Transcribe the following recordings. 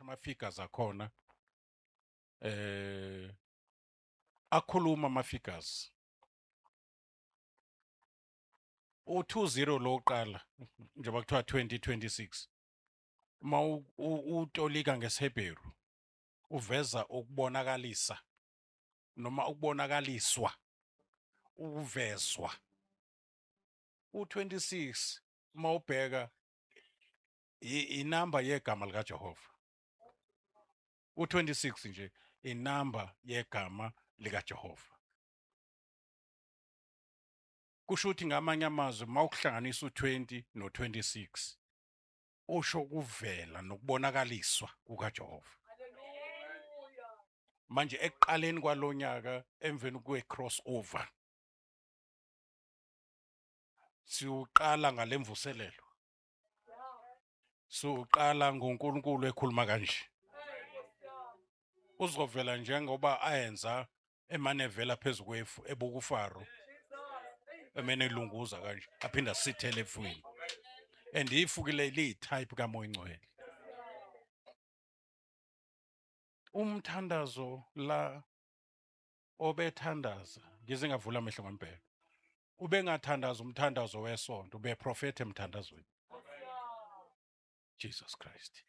Ama-figures akhona akhuluma ama-figures. U-20 lo oqala njengoba kuthiwa 2026, uma utolika ngesiHebheru uveza ukubonakalisa noma ukubonakaliswa, ukuvezwa. U-26 uma ubheka inamba yegama likaJehova. U-26 nje inamba yegama likaJehova. Kusho ukuthi ngamanye amazwi uma ukuhlanganisa u-20 no-26 usho ukuvela nokubonakaliswa kukaJehova. Manje ekuqaleni kwalonyaka emveni kwe-crossover siwuqala ngalemvuselelo, siwuqala ngoNkulunkulu ekhuluma kanje, uzovela njengoba ayenza emane evela phezu kwefu ebuka uFaro emene elunguza kanje, aphinda asithele efwini, and ifu ke liyi-type kaMoya Ingcwele. Umthandazo la obethandaza, ngize ngavula amehlo ngempela, ubengathandaza umthandazo wesonto, ubeprofetha emthandazweni. Jesus Christ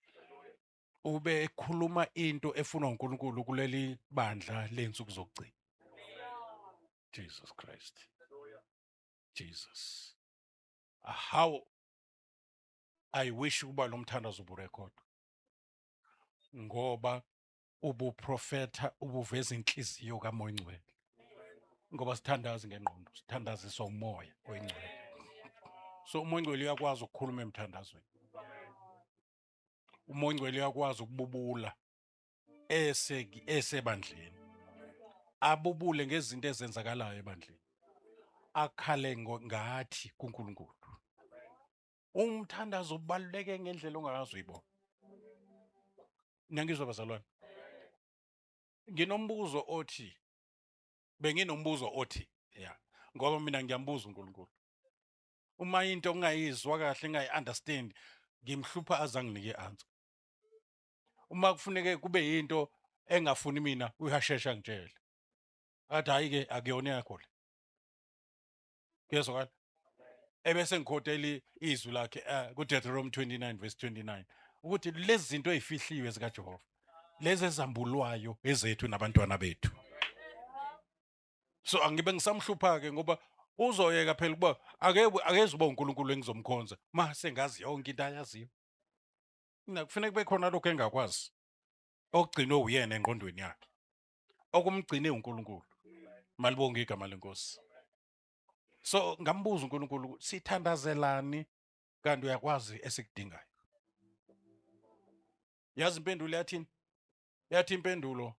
ube ekhuluma into efunwa uNkulunkulu kuleli bandla lensuku zokugcina. Jesus Christ, Jesus, how I wish ukuba lo mthandazo uburekhodwa, ngoba ubuprofetha, ubuveza inhliziyo kaMoya Ingcwele, ngoba sithandaza ngengqondo, sithandaziswa uMoya oyiNgcwele. So uMoya Ingcwele uyakwazi ukukhuluma emthandazweni, uMoya Ingcwele uyakwazi ukububula ese esebandleni, abubule ngezinto ezenzakalayo ebandleni, akhale ngathi kuNkulunkulu. Umthandazo ubaluleke ngendlela ongakaze uyibona. Niyangizwa bazalwane? Nginombuzo othi, benginombuzo othi, ya, ngoba mina ngiyambuza uNkulunkulu. Uma into ngingayizwa kahle, ngingayi-understand, ngimhlupha aze anginike i-answer. Uma kufuneke kube yinto engafuni mina, uyashesha ngitshele. Athi hhayi-ke akuyona yakho le. Kuyezwakala? Ebese ngikhotela izwi lakhe kuDeuteronomy 29 verse 29 ukuthi lezi zinto ezifihliwe zikaJehova, lezi ezambulwayo ezethu nabantwana bethu. So angibe ngisamhlupha ke, ngoba uzoyeka phela ukuba akezuba uNkulunkulu engizomkhonza mase ngazi yonke into ayaziyo. Mina kufanele kube khona lokho engakwazi okugcinwe uyena engqondweni yakhe, okumgcine uNkulunkulu. Malibonge igama lenkosi. So ngambuza uNkulunkulu, sithandazelani kanti uyakwazi esikudingayo? Yazi impendulo yathini? Yathi impendulo,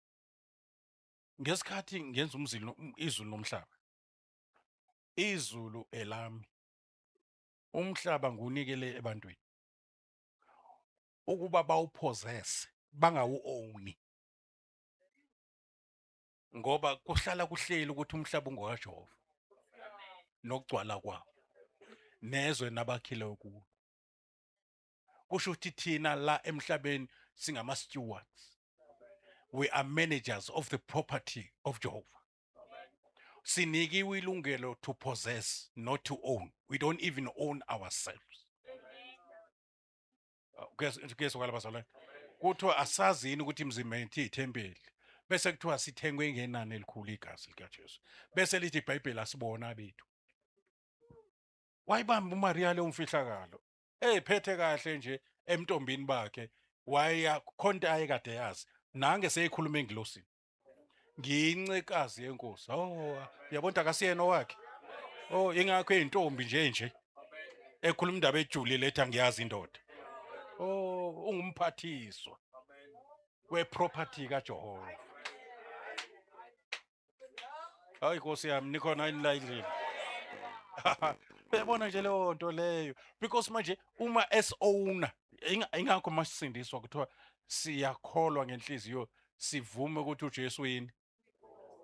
ngesikhathi ngenza umzilo izulu nomhlaba, izulu elami, umhlaba ngunikele ebantwini ukuba bawupossess, bangawu-owni, ngoba kuhlala kuhleli ukuthi umhlaba ungokaJehova nokugcwala kwawo nezwe nabakhile kuwo. Kusho ukuthi thina la emhlabeni singama stewards, we are managers of the property of Jehovah. Sinikiwe ilungelo to possess, not to own. We don't even own ourselves. Kuyezwakala bazalwane? Kuthiwa asazi yini ukuthi imizimba yethu iyithempeli, bese kuthiwa sithengwe ngenani elikhulu igazi likaJesu, bese lithi iBhayibheli asibona bethu. Wayibamba uMaria leyo mfihlakalo eyiphethe kahle nje emntombini bakhe, waya khonto ayekade yazi nange seyikhuluma engilosini, ngiyincekazi yenkosi. Oh, uyabona akasiyena owakhe. Oh, ingakho eyintombi nje nje ekhuluma indaba ejulile ethi angiyazi indoda. Oh, ungumphathiswa weproperty kaJehova. Hayi Nkosi yami, nikhona yini la endlini? Uyabona nje leyo nto leyo, because manje uma as owner, ingakho masisindiswa kuthiwa siyakholwa ngenhliziyo, sivume ukuthi uJesu yini.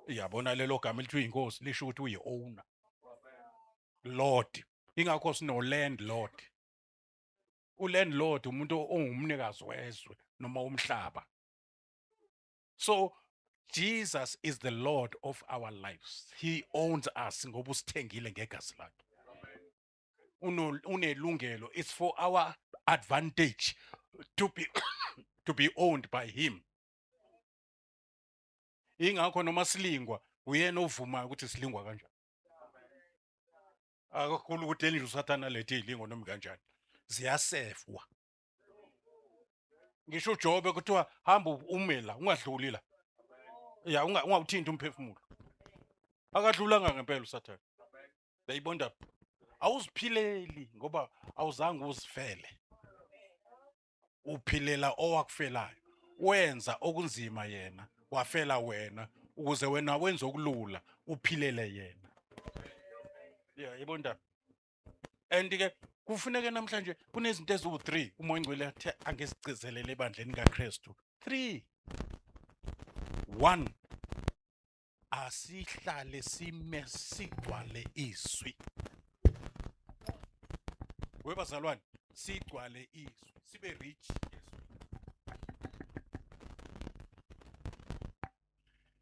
Uyabona lelo gama elithi uyinkosi lisho ukuthi uyi-owner, Lord. Ingakho sino landlord. Ulandlord umuntu ongumnikazi wezwe noma umhlaba. So Jesus is the Lord of our lives. He owns us ngoba usithengile ngegazi lakhe. Unelungelo. It's for our advantage to be owned by him. Ingakho noma silingwa uyena ovumayo ukuthi silingwa kanjani. Akakhulu ukuthi elinje uSathana lethe izilingo noma kanjani. Ziyasefwa. Ngisho uJobe kuthiwa hamba ume la ungadluli la. Ya, ungawuthinti umphefumulo. Akadlulanga ngempela uSathane. Yayibona, awuziphileli ngoba awuzange uzifele. Uphilela owakufelayo. Wenza okunzima yena, wafela wena ukuze wena wenze okulula, uphilele yena. Yeah, yibona indaba. And ke kufuneke namhlanje kunezinto eziwu-3 uMoya oNgcwele athe angezigcizelele ebandleni kaKristu. 3 1, asihlale sime sigcwale izwi. Webazalwane, sigcwale izwi, sibe rich ezwini.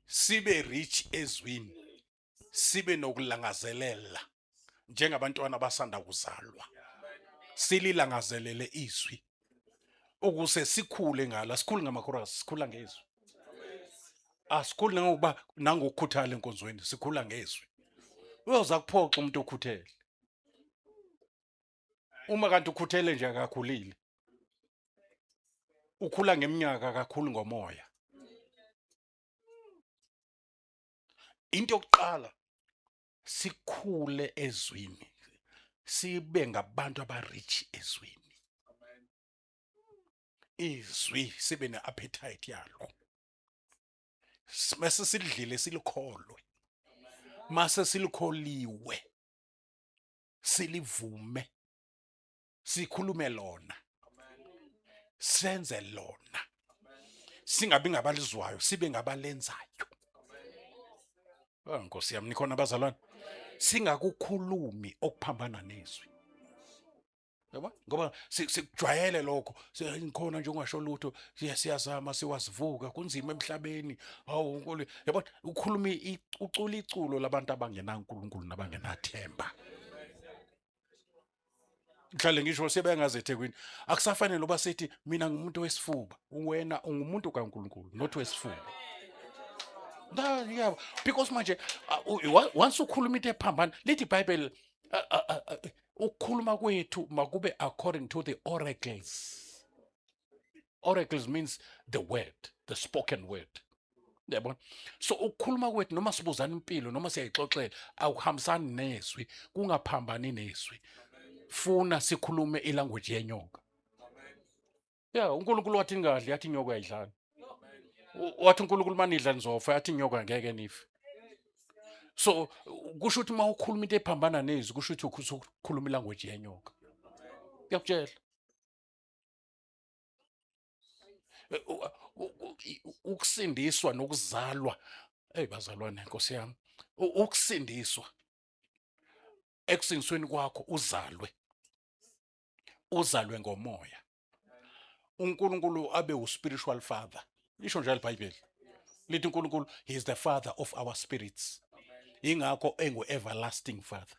Sibe rich ezwini. Sibe nokulangazelela njengabantwana abasanda kuzalwa. Sililangazelele izwi ukuze sikhule ngala. Sikhule ngamakhorasi, sikhula ngezwi. Asikhuli nangokuba nangokukhuthala enkonzweni, sikhula ngezwi. Uyoza kuphoxa umuntu okhuthele. Uma kanti ukhuthele nje akakhulile. Ukhula ngeminyaka kakhulu ngomoya. Into yokuqala, sikhule ezwini, sibe ngabantu abarich ezwini. Izwi sibe ne-appetite yalo, mase silidlile silikholwe, mase silikholiwe silivume, sikhulume lona, senze lona, singabi ngabalizwayo, sibe ngabalenzayo. Oh, Nkosi yami, nikhona abazalwane? Singakukhulumi okuphambana nezwi, yabo, ngoba sikujwayele lokho. Ngikhona nje, ungasho lutho, siyazama, siwazivuka, kunzima emhlabeni. Hawu uNkulunkulu, yabo, ukhuluma ucula iculo labantu abangenaNkulunkulu nabangenathemba. Ngihlale ngisho, sebengaze eThekwini, akusafanele uba sithi mina ngumuntu wesifuba. Wena ungumuntu kaNkulunkulu, not wesifuba. Da, yeah, because manje once ukhuluma into ephambana, lithi iBhayibheli ukukhuluma kwethu makube according to the oracles. Oracles means the word, the spoken word, yabona? So ukukhuluma kwethu, noma sibuzana impilo, noma siyayixoxela, akuhambisani nezwi, kungaphambani nezwi. Funa sikhulume ilanguage yenyoka. Ya, uNkulunkulu wathi ningadli, yathi inyoka ayidlani. Wathi uNkulunkulu manidla nizofa, yathi inyoka ngeke nife. So kusho ukuthi uma ukhuluma into ephambana nezwi, kusho ukuthi usukhuluma ilanguage yenyoka. Ngiyakutshela. Ukusindiswa nokuzalwa, hey bazalwane, Nkosi yami, ukusindiswa, ekusindisweni kwakho uzalwe, uzalwe ngomoya, uNkulunkulu abe uspiritual father. Lisho njalo iBhayibheli, lithi uNkulunkulu, he is the father of our spirits. Ingakho engu everlasting father,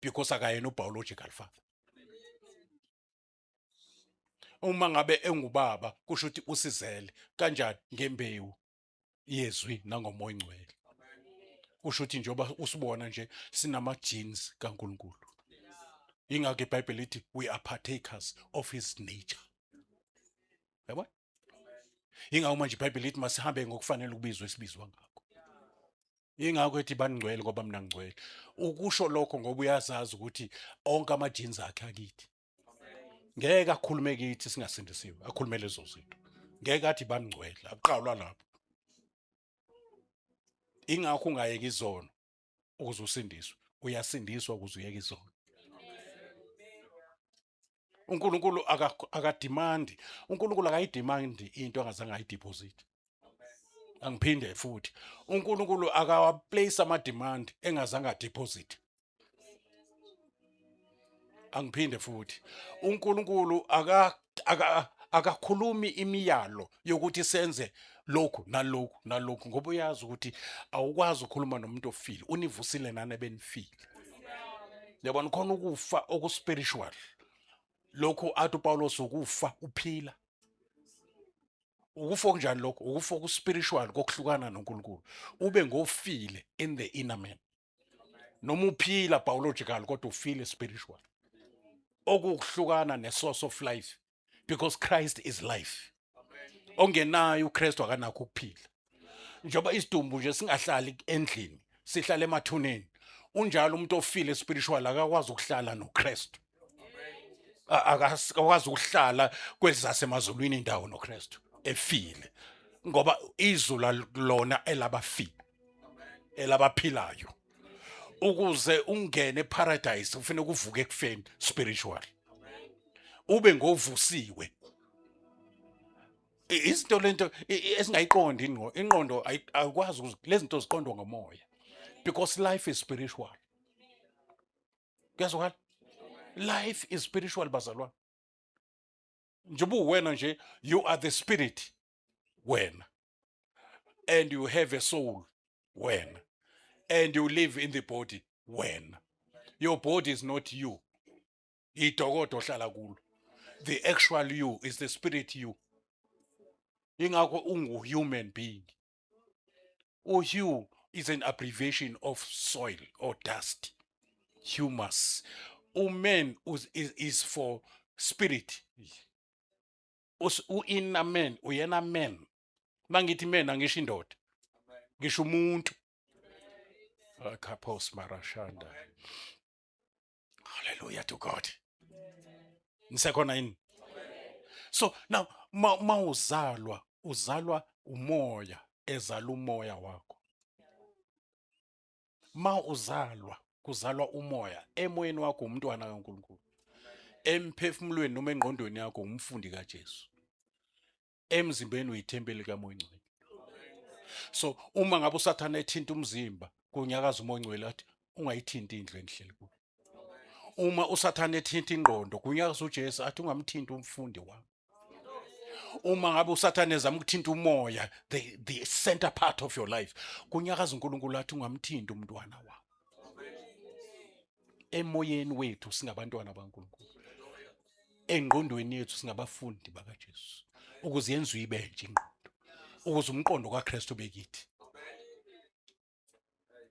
because akayena ubiological father. Uma ngabe engubaba, kusho ukuthi usizele kanjani? Ngembewu yezwi nangomoya ongcwele. Kusho ukuthi njengoba usibona nje sinama genes kaNkulunkulu. Ingakho iBhayibheli lithi we are partakers of his nature, yabo? Ingakho manje iBhayibheli lithi masihambe ngokufanele ukubizwa esibizwa ngakho. Ingakho ethi baningcwele ngoba mina ngcwele. Ukusho lokho ngoba uyazazi ukuthi onke ama genes akhe akithi. Ngeke akhulume kithi singasindisiwe, akhulume lezo zinto. Ngeke athi baningcwele, akuqalwa lapho. Ingakho ungayeki izono ukuze usindiswe, uyasindiswa ukuze uyeke izono. uNkulunkulu akademandi, uNkulunkulu akayidemandi into angazange ayideposit. Angiphinde futhi, uNkulunkulu akawaplace ama demand engazange adeposit. Angiphinde futhi, uNkulunkulu aka akakhulumi imiyalo yokuthi senze lokhu nalokhu nalokhu, ngoba uyazi ukuthi awukwazi ukukhuluma nomuntu ofile. Univusile nani ebenifile. Yabona, khona ukufa okuspiritual, lokhu athi uPawulos ukufa uphila. Ukufa okunjani lokho? Ukufa okuspiritual, kokuhlukana noNkulunkulu, ube ngofile in the inner man. Noma uphila biological, kodwa ufile spiritual, okukuhlukana ne-source of life, because Christ is life. Ongenayo uKristu akanakho ukuphila. Njengoba isidumbu nje singahlali endlini, sihlala emathuneni, unjalo umuntu ofile spiritual, akakwazi ukuhlala noKristu, akakwazi ukuhlala kwezasemazulwini indawo noKristu efile, ngoba izulu lona elabafile, elabaphilayo. Ukuze ungene eparadise ufune ukuvuka ekufeni spiritual, ube ngovusiwe. Izinto lento esingayiqondi, ingqondo ayikwazi, lezi zinto ziqondwa ngomoya, because life is spiritual. Kuyazwakala? Life is spiritual, bazalwane. Njengoba uwena nje, you are the spirit wena, and you have a soul wena, and you live in the body wena. Your body is not you, idokodo ohlala kulo. The actual you is the spirit you. Ingakho ungu-human being. U-hu is an abbreviation of soil or dust, humus. Uman is for spirit. U-inner man, uyena man. Mangithi man, angisho indoda, ngisho umuntu. Kapos marashanda. Hallelujah to God. Nisekhona yini? So now, mawuzalwa, uzalwa umoya ezala umoya wakho. Ma uzalwa, kuzalwa umoya emoyeni wakho, umntwana kaNkulunkulu. Emphefumulweni noma engqondweni yakho, umfundi kaJesu. Emzimbeni uyithempeli kaMoya Ongcwele. So uma ngabe uSathane ethinta umzimba, kunyakaza uMoya Ongcwele, athi ungayithinti indlu endihleli kuyo. Uma uSathane ethinta ingqondo, kunyakaza uJesu, athi ungamthinti umfundi wami. Uma ngabe uSathane ezama ukuthinta umoya, the center part of your life, kunyakaza uNkulunkulu, athi ungamthinti umntwana wami. Emoyeni wethu singabantwana baNkulunkulu, engqondweni yethu singabafundi bakaJesu, ukuze yenziwe ibenje ingqondo, ukuze umqondo kaKristu bekithi.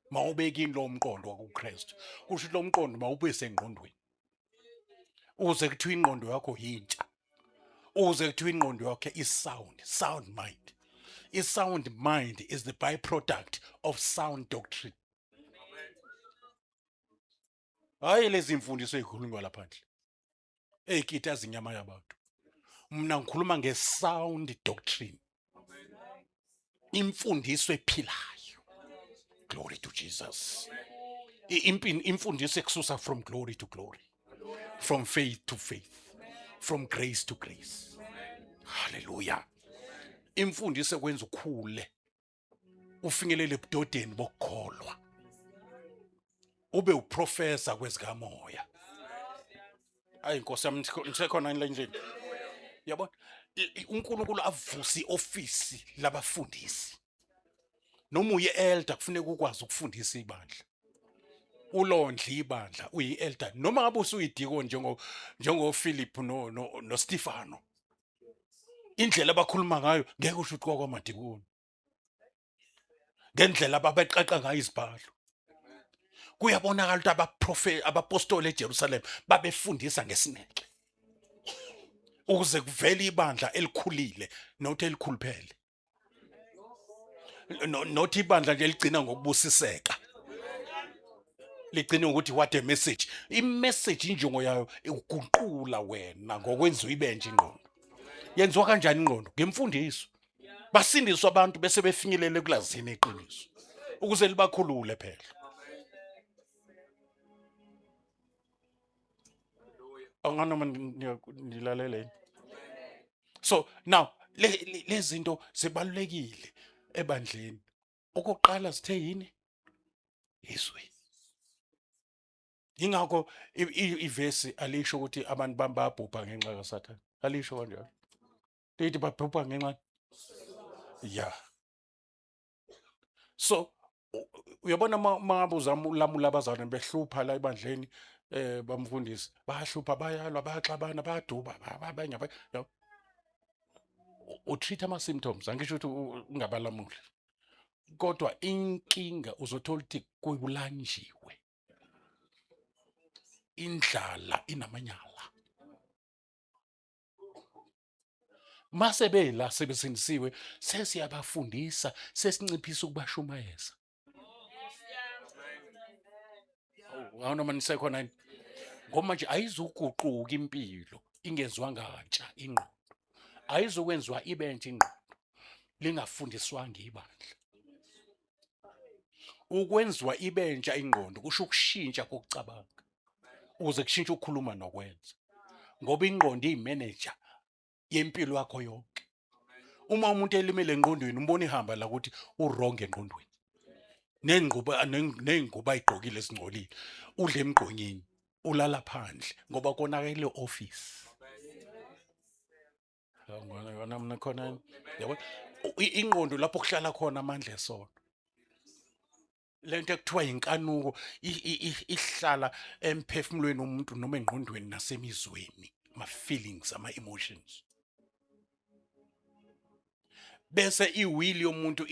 Mawubekini lo mqondo wakuKristu, kusho ukuthi lo mqondo mawube sengqondweni, ukuze kuthiwa ingqondo yakho yintsha, ukuze kuthiwa ingqondo yakho is sound, sound mind. I-sound mind is the byproduct of sound doctrine, hayi lezi mfundiso ezikhulunywa laphandle ey'kitaza inyama yabantu. Mina ngikhuluma nge-sound doctrine, imfundiso ephilayo. Glory to Jesus. Imfundiso ekususa from glory to glory, from faith to faith, from grace to grace. Haleluya. Imfundiso ekwenza ukhule, ufinyelele ebudodeni bokukholwa, ube uprofessor kwezikamoya. Ayi Nkosi yami, nisekhona yini la endlini? Yabona, uNkulunkulu avuse iofisi labafundisi. Noma uye elder, kufuneka ukwazi ukufundisa ibandla, ulondle ibandla. Uyi-elder noma ngabe usuyidikoni, njengo Philip no Stefano. Indlela abakhuluma ngayo ngeke usho ukuthi kwakwamadikoni, ngendlela ababeqaqa ngayo izibhalo. Kuyabonakala ukuthi abaprofeti, abapostoli eJerusalem babefundisa ngesineke ukuze kuvele ibandla elikhulile, not elikhuluphele, no, not ibandla nje eligcina ngokubusiseka, ligcine ngokuthi what a message. I-message injongo yayo ikuguqula wena ngokwenziwa ibenje ingqondo. Yenziwa kanjani ingqondo? Ngemfundiso. Basindiswa abantu bese befinyelele kulazini iqiniso, ukuze libakhulule phela. Anganoma nilalele yini? So now lezi zinto zibalulekile ebandleni. Okokuqala sithe yini? Izwi. Ingakho ivesi alisho ukuthi abantu bami bayabhubha ngenxa kaSathane. Alisho kanjalo. Lithi babhubha ngenxa ya. So uyabona uma ngabe uzama ulamula abazalwane behlupha la ebandleni bamfundisi bayahlupha, bayalwa, bayaxabana, bayaduba, abanye u-treat ama-symptoms. Angisho ukuthi ungabalamuli, kodwa inkinga uzothola ukuthi kulanjiwe, indlala inamanyala. Mase bela sebesindisiwe, sesiyabafundisa, sesinciphisa ukubashumayeza. Awu, noma nisekhona yini? Ngoba manje ayizuguquka impilo ingenziwanga ntsha ingqondo, ayizukwenziwa ibentsha ingqondo lingafundiswanga ibandla. Ukwenziwa ibentsha ingqondo kusho ukushintsha kokucabanga ukuze kushintshe ukukhuluma nokwenza, ngoba ingqondo iyimanager yempilo yakho yonke. Uma umuntu elimele engqondweni, umbona ihamba la ukuthi u-wrong engqondweni, ney'ngubo ney'ngubo ayigqokile ezingcolile, udla emgqonyeni, ulala phandle ngoba konakele office. Yona mina khona, yabona, ingqondo lapho kuhlala khona amandla esono, lento ekuthiwa inkanuko ihlala emphefumulweni womuntu noma engqondweni nasemizweni, ama-feelings, ama-emotions. Bese i-will yomuntu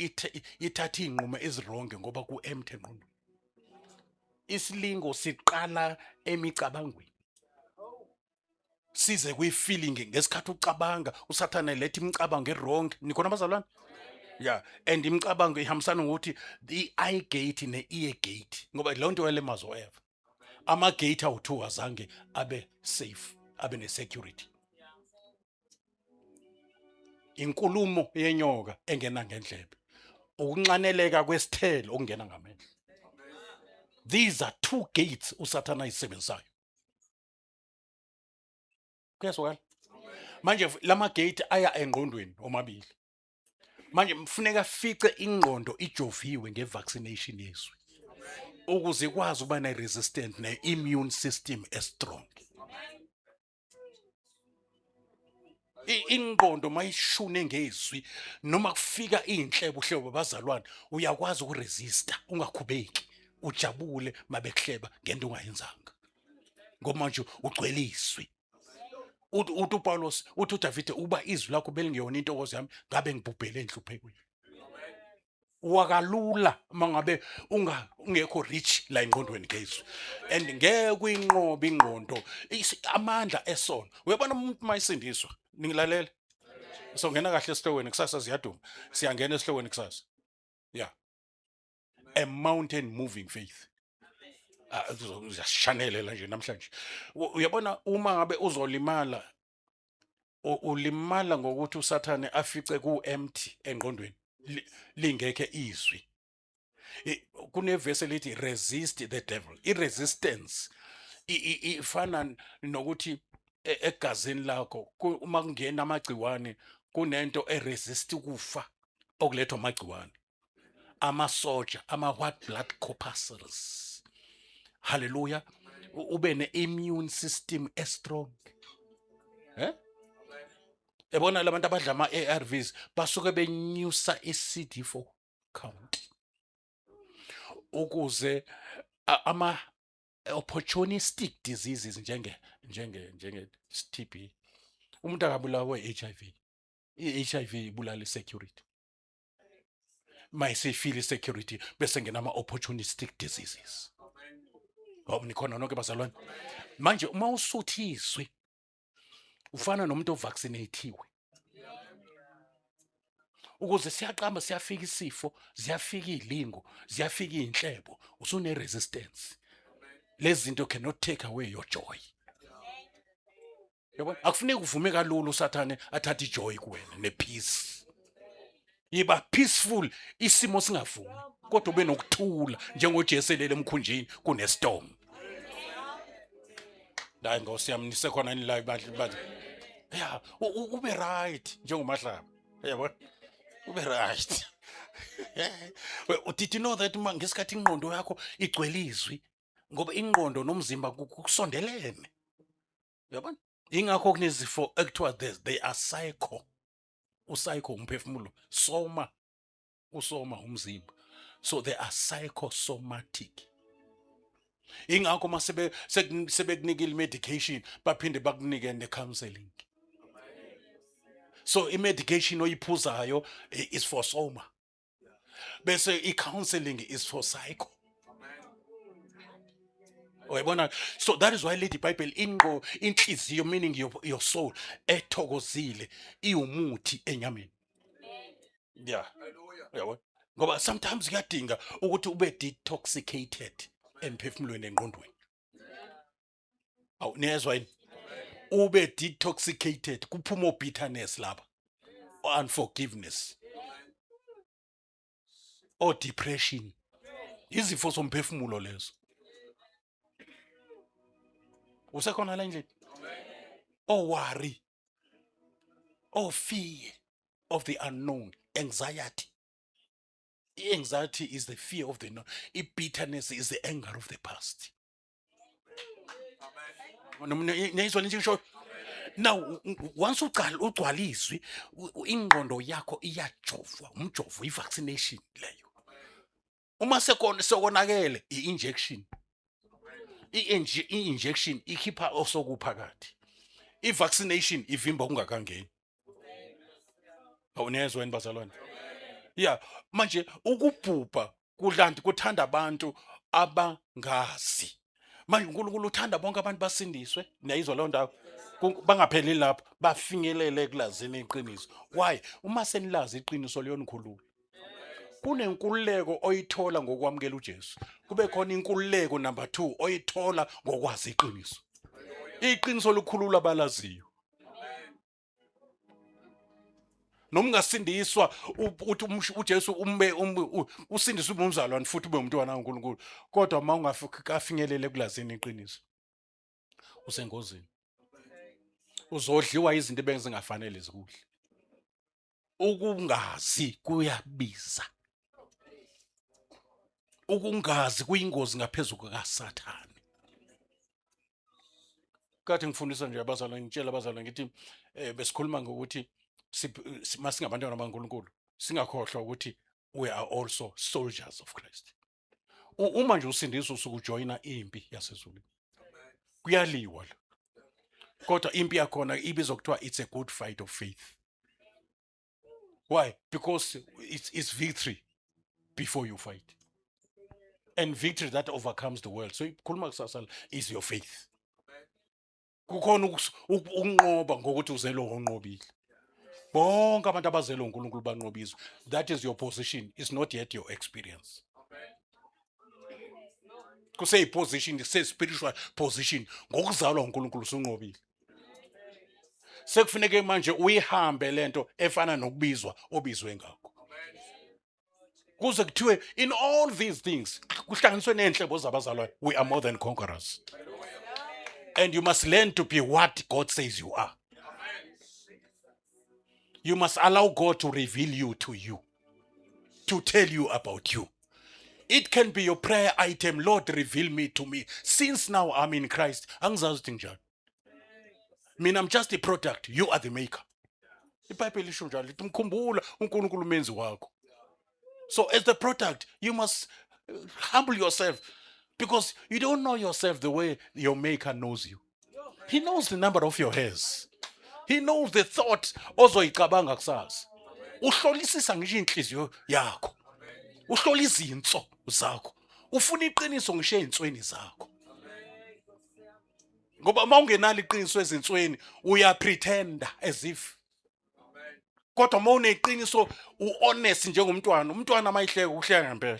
ithatha iy'nqumo ezi-wrong ngoba ku-empty engqondweni. Isilingo siqala emicabangweni size kwi-feeling. Ngesikhathi ucabanga, usathane letha imicabango e-wrong. Nikhona abazalwane? Yeah, and imicabango ihambisana ngokuthi i-eye gate ne-ear gate, ngoba leyo nto yalimaza u-Eva. Ama-gate awu-two azange abe safe, abe ne-security. Inkulumo yenyoka engena ngendlebe, ukunxaneleka kwesithelo okungena ngamehlo, these are two gates usathana ayisebenzisayo. Kuyazwakala manje? Lama gate aya engqondweni omabili. Manje mfuneka fice ingqondo ijoviwe nge-vaccination yezwi ukuze ikwazi ukuba ne-resistant ne-immune system e-strong. Ingqondo mayishune ngezwi, noma kufika iy'nhlebo uhlebo bazalwane, uyakwazi ukuresista, ungakhubeki, ujabule mabekuhleba ngento ongayenzanga, ngoba manje ugcwele izwi. Uthi uPawulos, uthi uDavide, uba izwi lakho belingeyona intokozo yami, ngabe ngibhubhele enhluphekweni. Wakalula mangabe unga ungekho rich la engqondweni ngezwi, and ngeke uyinqobe ingqondo amandla esono. Uyabona, umuntu mayisindiswa, ningilalele, so ngena kahle esihlokweni kusasa. Ziyaduma, siyangena esihlokweni kusasa. Yeah, a mountain moving faith. Ah, ziyashanelela nje namhlanje. Uyabona, uma ngabe uzolimala, ulimala ngokuthi usathane afice ku-empty engqondweni, lingekho izwi. Kunevesi elithi resist the devil. I-resistance ifana nokuthi egazini lakho uma kungena amagciwane, kunento e-resist ukufa okulethwa amagciwane, amasoja ama-white blood corpuscles. Haleluya! Ube ne-immune system e-strong. Yabona labantu abadla ama-ARVs basuke benyusa i-CD4 count ukuze ama opportunistic diseases njenge TB. Umuntu akabulawa i-HIV, i-HIV ibulala i-security. Mayiseyifile i-security, bese ngena ama-opportunistic diseases. Ngoba nikhona nonke bazalwane? Manje uma usuthiswe, ufana nomuntu ovaccinatiwe ukuze siyaqamba, siyafika isifo, ziyafika iy'lingo, ziyafika iy'nhlebo, usune-resistance. Lezi zinto cannot take away your joy. Yabona, akufuneki uvume kalula usathane athathe i-joy kuwena ne-peace. Yiba peaceful isimo singavumi, kodwa ube nokuthula njengoJesu elele emkhunjini kune-storm. Hayi nkosi yami, nisekhona yini la ibandla ibandla? Ya, ube right njengomahlaba, yabona, ube right. Well, did you know that uma ngesikhathi ingqondo yakho igcwele izwi Ngoba ingqondo nomzimba kusondelene. Uyabona? Ingakho kunezifo ekuthiwa they are psycho. Upsycho umphefumulo, soma usoma umzimba. So they are psychosomatic. Ingakho uma sebekunikile medication baphinde bakunike ne-counseling. So i-medication oyiphuzayo is for soma, bese i-counseling is for psycho. Uyabona? So that is why lithi iBhayibheli inqo inhliziyo, meaning your soul ethokozile iwumuthi enyameni. Yeah. Uyabona? Ngoba sometimes kuyadinga ukuthi ube detoxicated emphefumulweni, engqondweni. Awu, niyezwa yini? Ube detoxicated, kuphuma bitterness lapha, unforgiveness or depression, izifo zomphefumulo lezo. Usekhona la endlini? Or worry or fear of the unknown, anxiety. Anxiety is the fear of the known. I-bitterness is the anger of the past. Niyizwa lento ngisho? Now once uqala ugcwala izwi, ingqondo yakho iyajovwa, umjovo, i-vaccination leyo. Uma sekona sekonakele, i-injection. I-injection ikhipha osokuphakathi, i-vaccination ivimba ungakangeni. Awunezwa yini, bazalwane? Yeah, manje ukubhubha kudlanti kuthanda abantu abangazi. Manje uNkulunkulu uthanda bonke abantu basindiswe. Niyayizwa leyo ndawo? Bangapheleli lapho, bafinyelele ekulazini iqiniso. Why? Uma senilazi iqiniso liyonikhulula. Kunenkululeko oyithola ngokwamukela uJesu, kube khona inkululeko number 2 oyithola ngokwazi iqiniso. Iqiniso likhulula abalaziyo. Noma ungasindiswa uthi uJesu umbe usindiswe, ube umzalwane futhi ube umntwana kaNkulunkulu, kodwa uma ungakafinyelele ekulazini iqiniso, usengozini, uzodliwa izinto ebenzingafanele zikudle. Ukungazi kuyabiza. Ukungazi kuyingozi ngaphezulu kukaSathane. Kade ngifundisa nje abazalwane, ngitshela abazalwane ngithi besikhuluma ngokuthi masingabantwana baNkulunkulu singakhohlwa ukuthi we are also soldiers of Christ. Uma nje usindiswa, usuke ujoyina impi yasezulwini. Kuyaliwa la, kodwa impi yakhona ibizwa kuthiwa it's a good fight of faith. Why? Because it's victory before you fight, and victory that overcomes the world, so ikhuluma kusasa, is your faith. Kukhona ukunqoba ngokuthi uzelwe onqobile. Bonke abantu abazelwe uNkulunkulu banqobizwe. That is your position, it's not yet your experience. Kuseyi-position, kuse-spiritual position. Ngokuzalwa uNkulunkulu usunqobile. Sekufuneke manje uyihambe lento efana nokubizwa obizwe ngakho, kuze kuthiwe in all these things, kuhlanganiswe nenhlebo zabazalwane, we are more than conquerors. And you must learn to be what God says you are. You must allow God to reveal you to you, to tell you about you. It can be your prayer item: "Lord, reveal me to me. Since now I'm in Christ, angizazi ukuthi njani mina. I'm just a product, you are the maker." IBhayibheli lisho njalo, lithi mkhumbula uNkulunkulu umenzi wakho. So as the product, you must humble yourself, because you don't know yourself the way your maker knows you. He knows the number of your hairs. He knows the thought ozoyicabanga kusasa. Uhlolisisa ngisho inhliziyo yakho, uhlola izinso zakho, ufuna iqiniso ngisho ezinsweni zakho, ngoba uma ungenalo iqiniso ezinsweni, uyapretenda as if, kodwa uma uneqiniso, u-honest njengomntwana. Umntwana mayihleka, uhleka ngempela,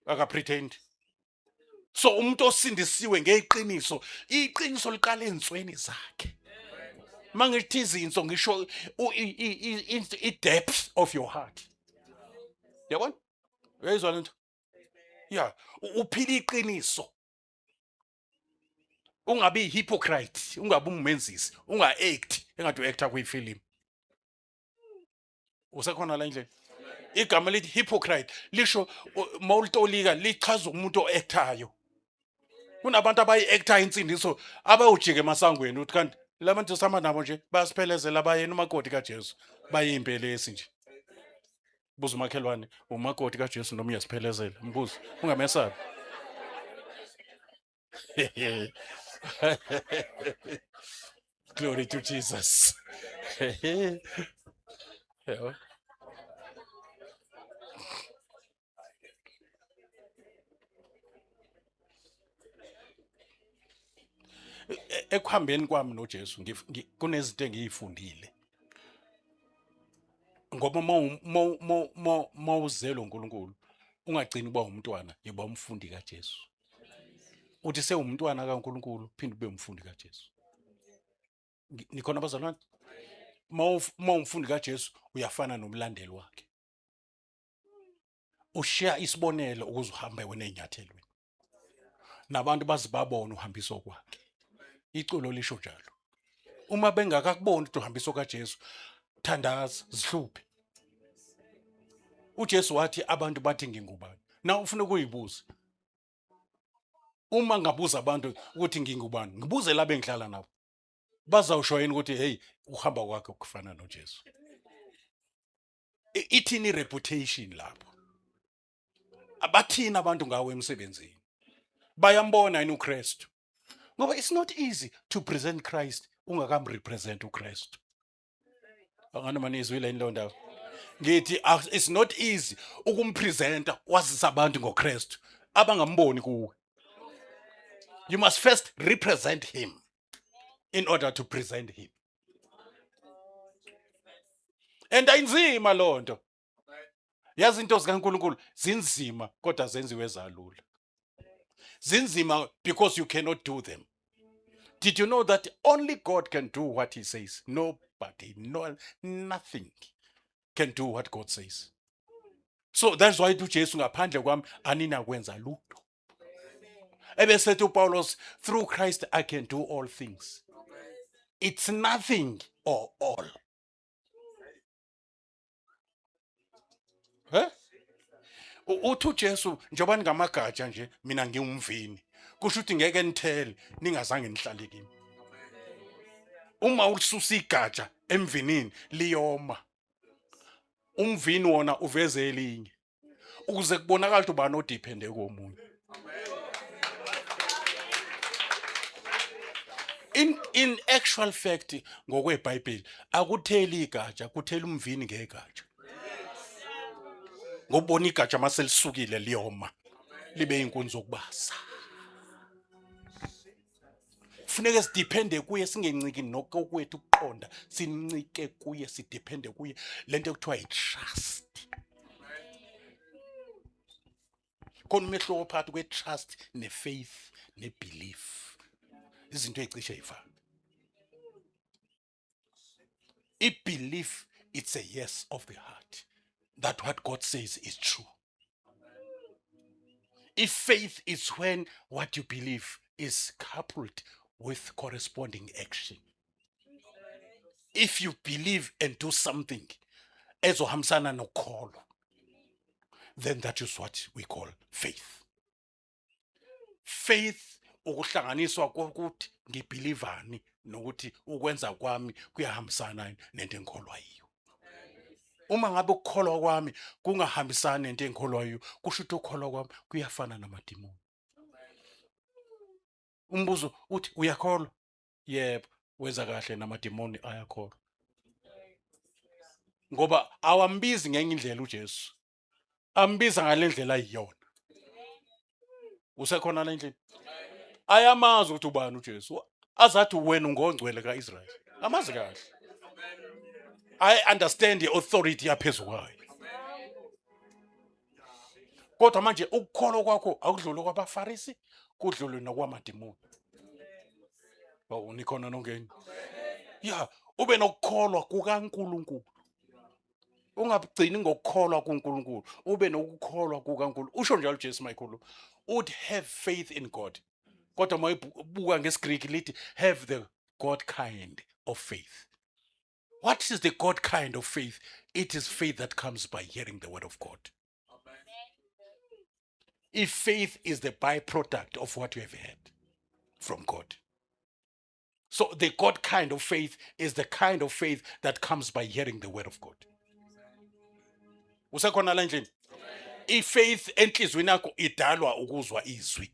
akapretend. So umuntu osindisiwe ngeqiniso, iqiniso liqala ezinsweni zakhe. Mangithi izinso, ngisho i-depth of your heart. Yabona, uyayizwa lento ya uphila iqiniso, ungabi hypocrite, ungabi umenzisi, unga-act engathi u-acta kwifilimu. Usekhona la endlini? Igama lithi hypocrite lisho, mawulitolika, lichaza umuntu o-actayo. Kunabantu abayi-actor insindiso abayojika emasangweni uthi kanti labantu sihamba nabo nje bayasiphelezela bayena umakoti kaJesu bayimpelesi nje. Buza umakhelwane umakoti kaJesu noma uyasiphelezela mbuzo ungamesabi. Glory to Jesus. Yebo. Ekuhambeni kwami noJesu kunezinto engiyifundile. Ngoba mawuzelwe uNkulunkulu ungagcini ukuba umntwana, yiba umfundi kaJesu. Uthi sewumntwana kaNkulunkulu phinde ube umfundi kaJesu. Nikhona bazalwane? Mawumfundi kaJesu uyafana nomlandeli wakhe. Ushiya isibonelo ukuze uhambe wena ezinyathelweni. Nabantu baze babone uhambiso kwakhe. Iculo lisho njalo. Uma bengakakuboni ukuthi uhambiso kaJesu, thandaza, zihluphe. uJesu wathi abantu bathi ngingubani. Na ufuna ukuyibuza. Uma ngabuza abantu ukuthi ngingubani, ngibuze la bengihlala nabo. Bazawusho yini ukuthi hey uhamba kwakhe kufana noJesu. Ithini reputation lapho? Abathini abantu ngawe emsebenzini? Bayambona yini uKristu? Ngoba it's not easy to present Christ ungakamrepresent uKristu. Anganoma nizwile yini leyo ndaba? Ngithi it's not easy ukumpresenta wazisa abantu ngoKristu abangamboni kuwe. You must first represent him in order to present him. And ayinzima loo nto. Yazi into zikaNkulunkulu zinzima kodwa zenziwe zalula. Zinzima because you cannot do them. Did you know that only God can do what he says? Nobody, no, nothing can do what God says. So that's why uJesu ngaphandle kwami aninakwenza lutho. Ebesethi uPaulos, through Christ I can do all things. It's nothing or all. He? Uthi uJesu njengoba ningamagatsha nje mina ngiwumvini. Kusho ukuthi ngeke nithele ningazange nihlale kimi. Uma ulisusa igatsha emvinini liyoma. Umvini wona uveze elinye. Ukuze kubonakale ukuthi ubani odiphende komunye. In actual fact ngokweBhayibheli akutheli igatsha kuthela umvini ngegatsha. Ngobona igatsha mase lisukile liyoma libe inkunzi yokubasa. Kufuneka sidiphende kuye singenciki nokokwethu ukuqonda sincike kuye sidiphende kuye lento ekuthiwa i-trust. Khona umehluko phakathi kwe-trust ne-faith ne-belief. Izinto ey'cishe y'fane. I-belief, it's a yes of the heart that what God says is true. If faith is when what you believe is coupled with corresponding action. If you believe and do something ezohambisana nokukholwa, then that is what we call faith. Faith ukuhlanganiswa kokuthi ngibhilivani nokuthi ukwenza kwami kuyahambisana nento engikholwa yiyo. Uma ngabe ukukholwa kwami kungahambisani nento engikholwa yiyo, kusho ukuthi ukukholwa kwami kuyafana namadimoni. Umbuzo uthi uyakholwa? Yebo, wenza kahle namadimoni ayakholwa. Ngoba awambizi ngenye indlela uJesu. Ambiza ngale ndlela ayiyona. Usekhona la endlini? Ayamazi ukuthi ubani uJesu. Azathi wena ungongcwele kaIsrael. Amazi kahle. I understand the authority yaphezu kwayo. Kodwa manje ukukholwa kwakho akudlule kwabaFarisi, kudlule nokwamadimoni. Oh, nikhona nongeni? Ya, ube nokukholwa kukaNkulunkulu. Ungabugcini ngokukholwa kuNkulunkulu, ube nokukholwa kukaNkulunkulu. Usho njalo uJesu mayikhulu. Uthi have faith in God. Kodwa uma uyibuka ngesiGreek lithi have the God kind of faith. What is the God kind of faith? It is faith that comes by hearing the word of God. If faith is the byproduct of what you have heard. from God. So the God kind of faith is the kind of faith that comes by hearing the word of God. Usekhona la endlini? I-faith enhliziyweni yakho idalwa ukuzwa izwi.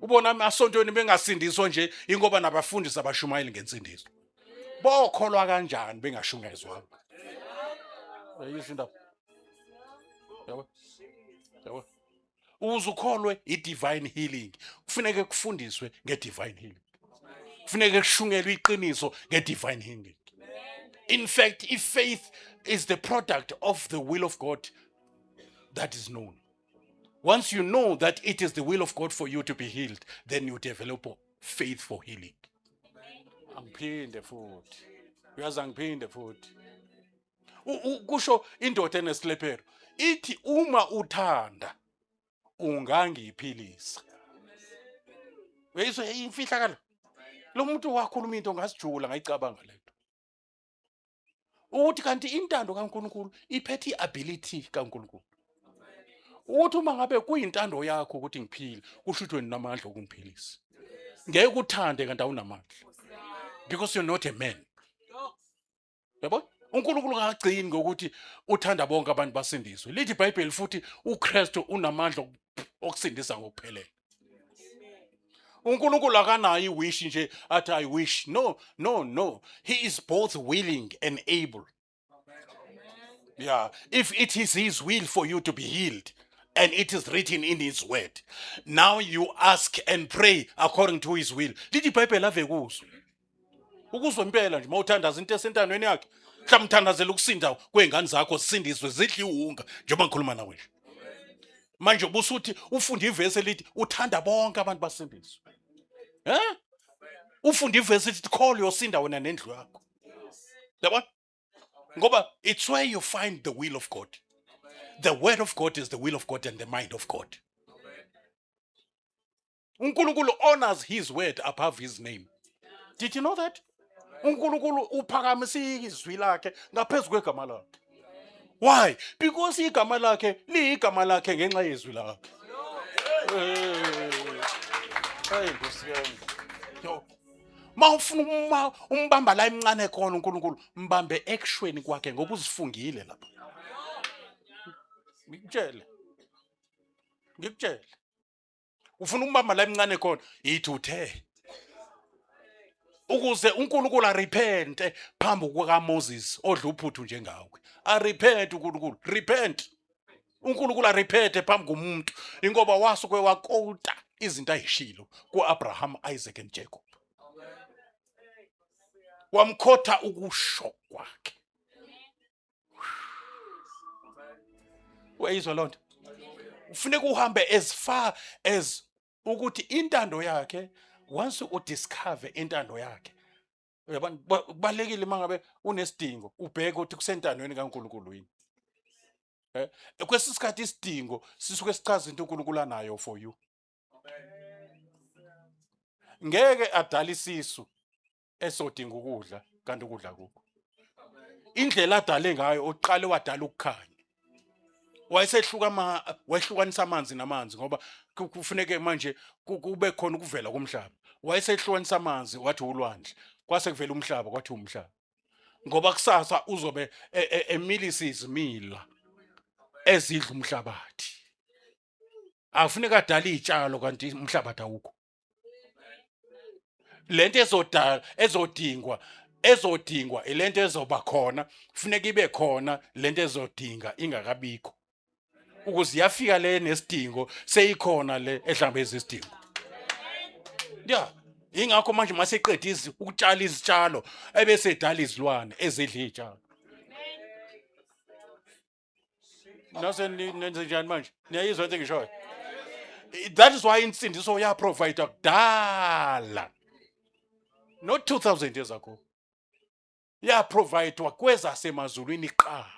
Ubona amasontweni bengasindiswa nje ingoba nabafundisi abashumayeli ngensindiso. Bokholwa kanjani bengashunyayezwanga? Uyayizwa indaba? Yabo? Yabo? Ukuze ukholwe i-divine healing, kufuneke kufundiswe nge-divine healing. Kufuneke kushunyelwe iqiniso nge-divine healing. In fact, if faith is the product of the will of God that is known. Once you know that it is the will of God for you to be healed, then you develop faith for healing. Angiphinde futhi. Uyazi angiphinde futhi. Kusho indoda enesilephero ithi uma uthanda ungangiphilisa. Uyayizwa imfihlakalo? Lo muntu wakhuluma into ngasijula ngayicabanga lento. Ukuthi kanti intando kaNkulunkulu iphethe iability kaNkulunkulu. Ukuthi uma ngabe kuyintando yakho ukuthi ngiphile, kusho ukuthi wena unamandla okungiphilisa. Ngeke uthande kanti awunamandla. Because you're not a man. Yabo? uNkulunkulu akagcini ngokuthi uthanda bonke abantu basindiswe. Lithi iBhayibheli futhi uKristu unamandla okusindisa ngokuphelele. uNkulunkulu akanayo iwish nje athi I wish. No, no, no. He is both willing and able. Yeah, if it is his will for you to be healed and it is written in his word. Now you ask and pray according to his will. Lithi iBhayibheli ave kuzwe. Ukuzwe impela nje mawuthandaza into esentandweni yakhe. Mhlawumbe uthandazela ukusinda kwezingane zakho zisindiswe zidle iwunga njengoba ngikhuluma nawe nje. Manje ubusuthi ufunda ivesi elithi uthanda bonke abantu basindiswe. Eh? Ufunda ivesi elithi call yosinda wena nendlu yakho. Yabona? Ngoba it's where you find the will of God. The word of God is the will of God and the mind of God. uNkulunkulu honors his word above his name. Did you know that? uNkulunkulu uphakamisa izwi lakhe ngaphezu kwegama lakhe. Why? Because igama lakhe liyigama lakhe ngenxa yezwi lakhe. Hey, Nkosi yami. Yo. Mawufuna uma umbamba la emncane khona uNkulunkulu, mbambe ekushweni kwakhe ngoba uzifungile lapha. Ngikutshele. Ngikutshele. Ufuna ukubamba la emncane khona, yithi uthe. Ukuze uNkulunkulu arepente phambi kukaMoses odla uphuthu njengawe. Arepent uNkulunkulu, repent. uNkulunkulu arepente phambi komuntu ingoba wasuke wakota izinto ayishilo kuAbraham, Isaac and Jacob. Wamkhotha ukusho kwakhe. Uyayizwa lonto? Ufuneka uhambe as far as ukuthi intando yakhe, once udiscover intando yakhe. Uyabona, kubalekile mangabe unesidingo ubheke ukuthi kusentandweni kaNkulunkulu yini. Eh, kwesinye isikhathi isidingo sisuke sichaza into uNkulunkulu anayo for you. Ngeke adala isisu esodinga ukudla kanti ukudla kukho. Indlela adale ngayo, uqale wadala ukukhanya. Wayesehluka ama wehlukanisa amanzi namanzi ngoba kufuneke manje kube khona ukuvela komhlaba. Wayesehlukanisa amanzi wathi ulwandle. Kwase kuvela umhlaba kwathi umhlaba. Ngoba kusasa uzobe emilisa izimila ezidla umhlabathi. Akufuneka adale izitshalo kanti umhlabathi awukho. Lento ezodala ezodingwa ilento ezoba khona, kufuneka ibe khona lento ezodinga ingakabikho. Ukuze yafika le nesidingo seyikhona le ehlangabeza isidingo. Yeah. Ingakho manje maseqeda ukutshala izitshalo ebese edala izilwane ezidla izitshalo. Nase nenze njani manje? Niyayizwa into engishoyo? That is why insindiso ya provide kudala. Not 2000 years ago. Ya providewa kwezasemazulwini kuqala.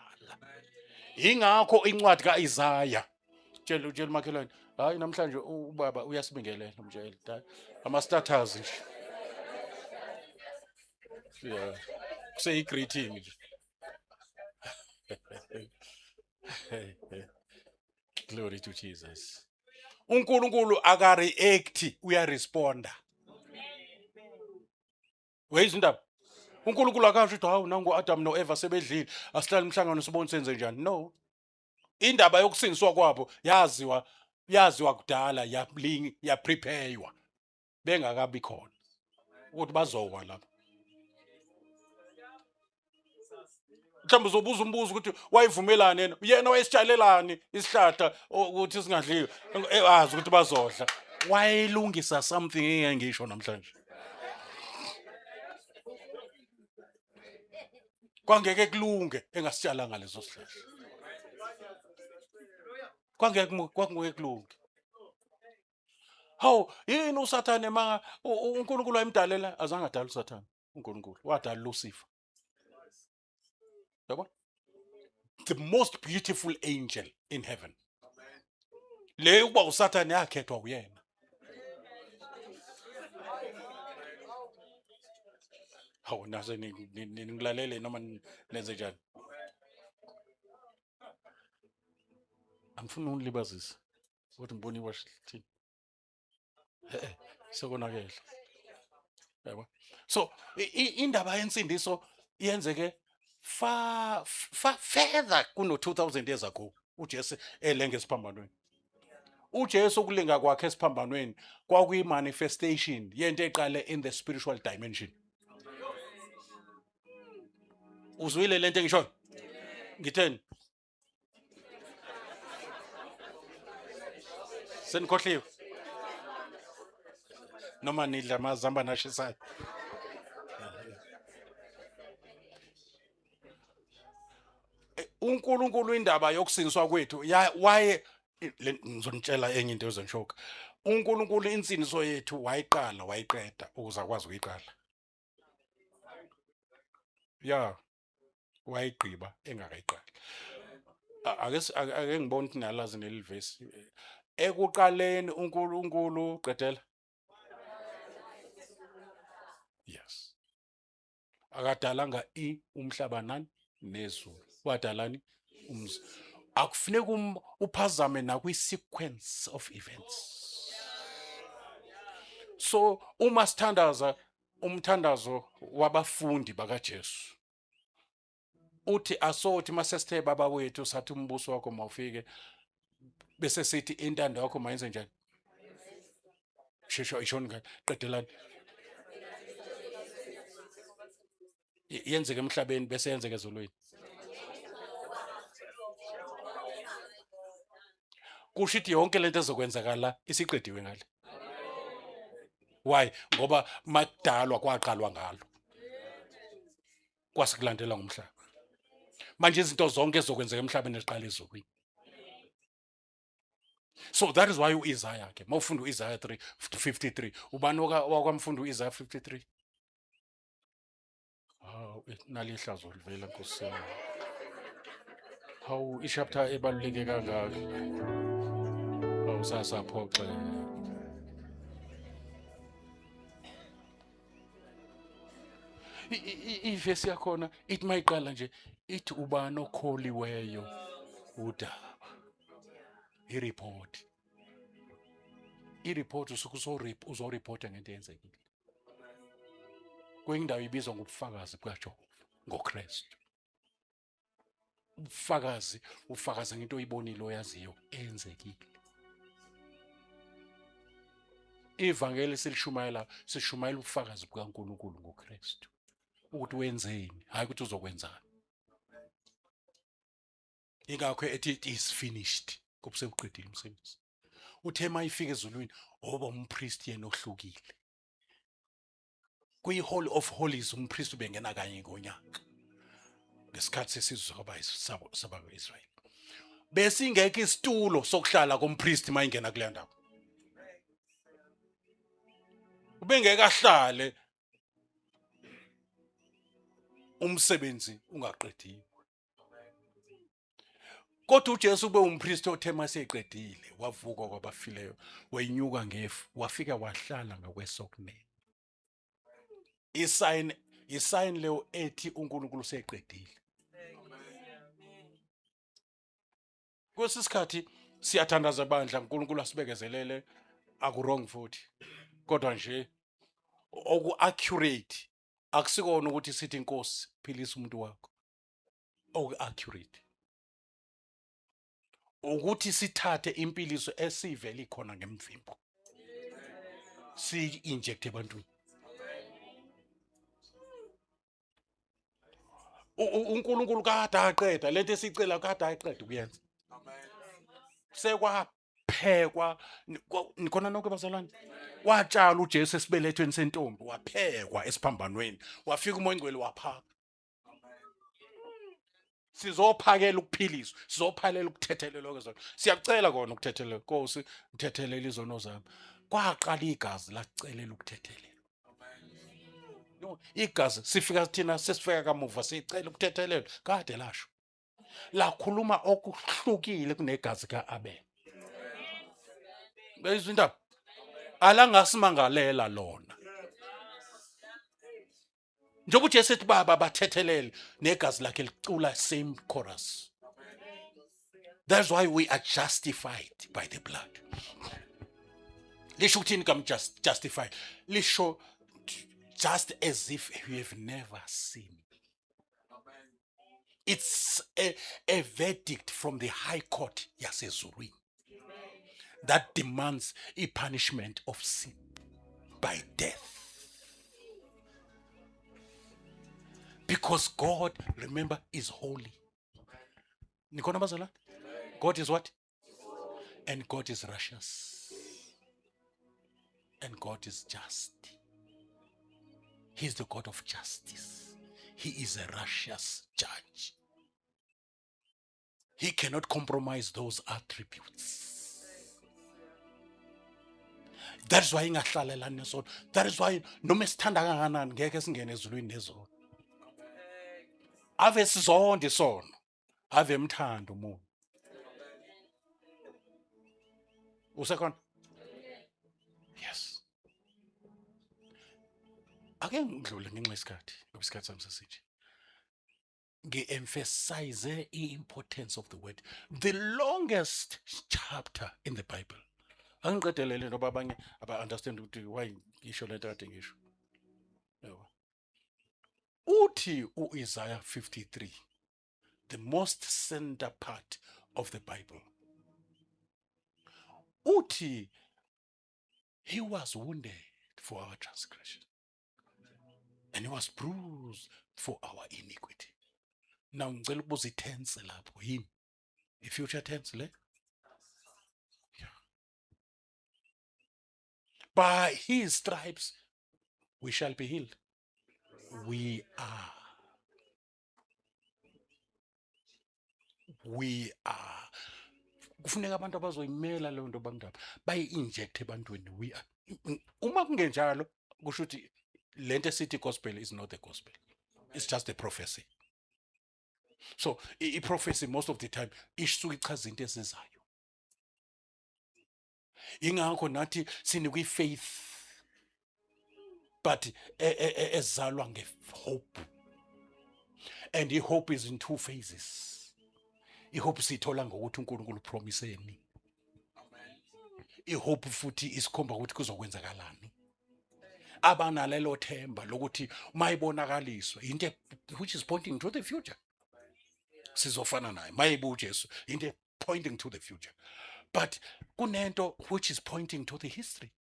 Ingakho incwadi kaIsaya tshela utshela umakhelwane, hayi namhlanje ubaba uyasibingelela, mtshele ama starters nje. Yeah. Kuseyi greeting nje. Glory to Jesus. uNkulunkulu akareact, uyaresponda. Weyizwa indaba? uNkulunkulu akasho ukuthi hawu nangu Adam noEva sebedlile, asihlale umhlangano sibone senze njani. No. Indaba yokusindiswa kwabo yaziwa yaziwa kudala, yalingi yapreparewa bengakabi khona ukuthi bazowa lapha. Mhlawumbe uzobuza umbuzo ukuthi wayivumelani yena, yena wayesitshalelani isihlahla ukuthi singadliwa, azi ukuthi bazodla. Wayelungisa something engeke ngisho namhlanje. Kwangeke kulunge engasitshalanga leso sihlahla. Kwangeke kwangeke kulunge. Hawu, yini uSathane manga uNkulunkulu wayemdalela? Azange adala uSathane. uNkulunkulu wadala Lucifer. Yabona? The most beautiful angel in heaven. Le ukuba uSathane yakhethwa uyena. Hawu nase ningilalele noma nenze njani? Angifuni ukunilibazisa. Ukuthi ngibona iwashi lithini. Eh, sekonakele. Yabo. So indaba yensindiso yenzeke far far further kuno 2000 years ago uJesu elenge esiphambanweni. uJesu ukulinga kwakhe esiphambanweni kwakuyi manifestation yento eqale in the spiritual dimension. Uzwile lento engishoyo? Ngitheni? Senikhohliwe noma nidla amazambane ashisayo? uNkulunkulu indaba yokusiniswa kwethu waye ngizonitshela enye into ezonishoka. uNkulunkulu insiniso yethu wayiqala wayiqeda ukuze akwazi ukuyiqala. Ya, wayigqiba engakayiqali. Ake ake ngibone ukuthi nalazi leli vesi. Ekuqaleni uNkulunkulu qedela. Yes. Akadalanga i umhlaba nani nezulu. Wadalani umzi. Akufuneki uphazame nakwi sequence of events. So uma sithandaza umthandazo wabafundi bakaJesu uthi asothi masesithe baba wethu sathi umbuso wakho mawufike bese sithi intando yakho mayenze njani shesha ishoni ngani qedelani yenzeke emhlabeni bese yenzeke ezulwini kusho ukuthi yonke lento ezokwenzakala isiqediwe ngale why ngoba makudalwa kwaqalwa ngalo kwase kulandela ngomhlaba manje izinto zonke ezokwenzeka emhlabeni ziqala ezulwini so that is why uIsaiah ke mawufunda uIsaiah 3 53 ubani wakwamfunda uIsaiah 53 Hawu nali ihlazo livela Nkosi yami. Hawu ishapter ebaluleke kangaka. Hawu sasaphoxeka. Ivesi yakhona ithi mayiqala nje ithi ubani okholiweyo udaba. I-report. I-report usuke uzoreporta ngento eyenzekile. Kwenye indawo ibizwa ngobufakazi bukaJehova ngoKristu. Ubufakazi ufakaza ngento oyibonile oyaziyo eyenzekile. Ivangeli silishumayela sishumayela ubufakazi bukaNkulunkulu ngoKristu ukuthi wenzeni hayi ukuthi uzokwenzani. Ingakho ethi it is finished ngoba sewuqedile umsebenzi. Uthe mayifika ezulwini oba umpriest yena ohlukile. Kwi-Holy of Holies umpriest ubengena kanye ngonyaka ngesikhathi sesizwe sabakwa-Israyeli. Besingekho isitulo sokuhlala kompriest mayingena kuleyo ndawo. Ubengeke ahlale umsebenzi ungaqediwe. Kodwa uJesu ube umpristi othe maseqedile wavuka kwabafileyo wenyuka ngefu wafika wahlala ngakwesokunene. Isign isign leyo ethi uNkulunkulu useqedile. Kwesinye isikhathi Siyathandaza bandla, uNkulunkulu asibekezelele, aku-wrong futhi, kodwa nje oku-accurate akusikona ukuthi sithi inkosi philisa umuntu wakho. Oku-accurate ukuthi sithathe impiliso esivele ikhona ngemvimbo siyi-inject ebantwini. UNkulunkulu kade aqeda lento esicela, kade ayiqeda ukuyenza, sekwaphekwa nikhona nonke bazalwane. Watshala uJesu esibelethweni sentombi, waphekwa esiphambanweni, wafika uMoya oNgcwele waphaka. Sizophakela ukuphiliswa, sizophalela ukuthethelelwa kwezono. Siyacela kona ukuthethelelwa, Nkosi ngithethelele izono zami. Kwaqala igazi lacelela ukuthethelelwa. No, igazi sifika thina sesifika kamuva sicela ukuthethelelwa, kade lasho lakhuluma okuhlukile kunegazi ka-Abel. Beyizwa indaba, alangasimangalela lona njengoba uJesu ethi baba bathethelele, negazi lakhe licula same chorus. That's why we are justified by the blood. Lisho ukuthini kam just justified? Lisho just as if you have never sinned. It's a verdict from the high court yasezulwini that demands a punishment of sin by death, because God, remember, is holy. Nikhona bazalwane? God is what? And God is righteous and God is just. He's the God of justice. He is a righteous judge. He cannot compromise those attributes. That is why ingahlalelani nesono. That is why noma esithanda kangakanani ngeke singene ezulwini nezono. Ave sizonde isono, ave emthanda umuntu. Usekhona? Yes. Ake ngidlule ngenxa yesikhathi, ngoba isikhathi sami sesinje. Ngi-emphasize i-importance of the word. The longest chapter in the Bible. Angiqedelele ngoba abanye aba-understand ukuthi why ngisho lento kade ngisho. Yabo. Uthi u-Isaiah 53, the most center part of the Bible. Uthi he was wounded for our transgression and he was bruised for our iniquity. Now ngicela ukubuza, i-tense lapho yini? I-future tense le? Yeah. By his stripes we shall be healed. We are. We are. Kufuneka abantu abazoyimela leyo nto bangaba bayi-inject ebantwini. We are. Uma kungenjalo kusho ukuthi lento esithi gospel is not the gospel. It's just a prophecy. So i-prophecy most of the time isuke ichaza into ezizayo. Ingakho nathi sinikwe i-faith but ezalwa nge-hope, and i-hope is in two phases. I-hope siyithola ngokuthi uNkulunkulu promiseni. I-hope futhi isikhomba ukuthi kuzokwenzakalani. Abanalelo themba lokuthi mayibonakaliswe into which is pointing to the future, sizofana naye mayibu uJesu, into pointing to the future, but kunento which is pointing to the history,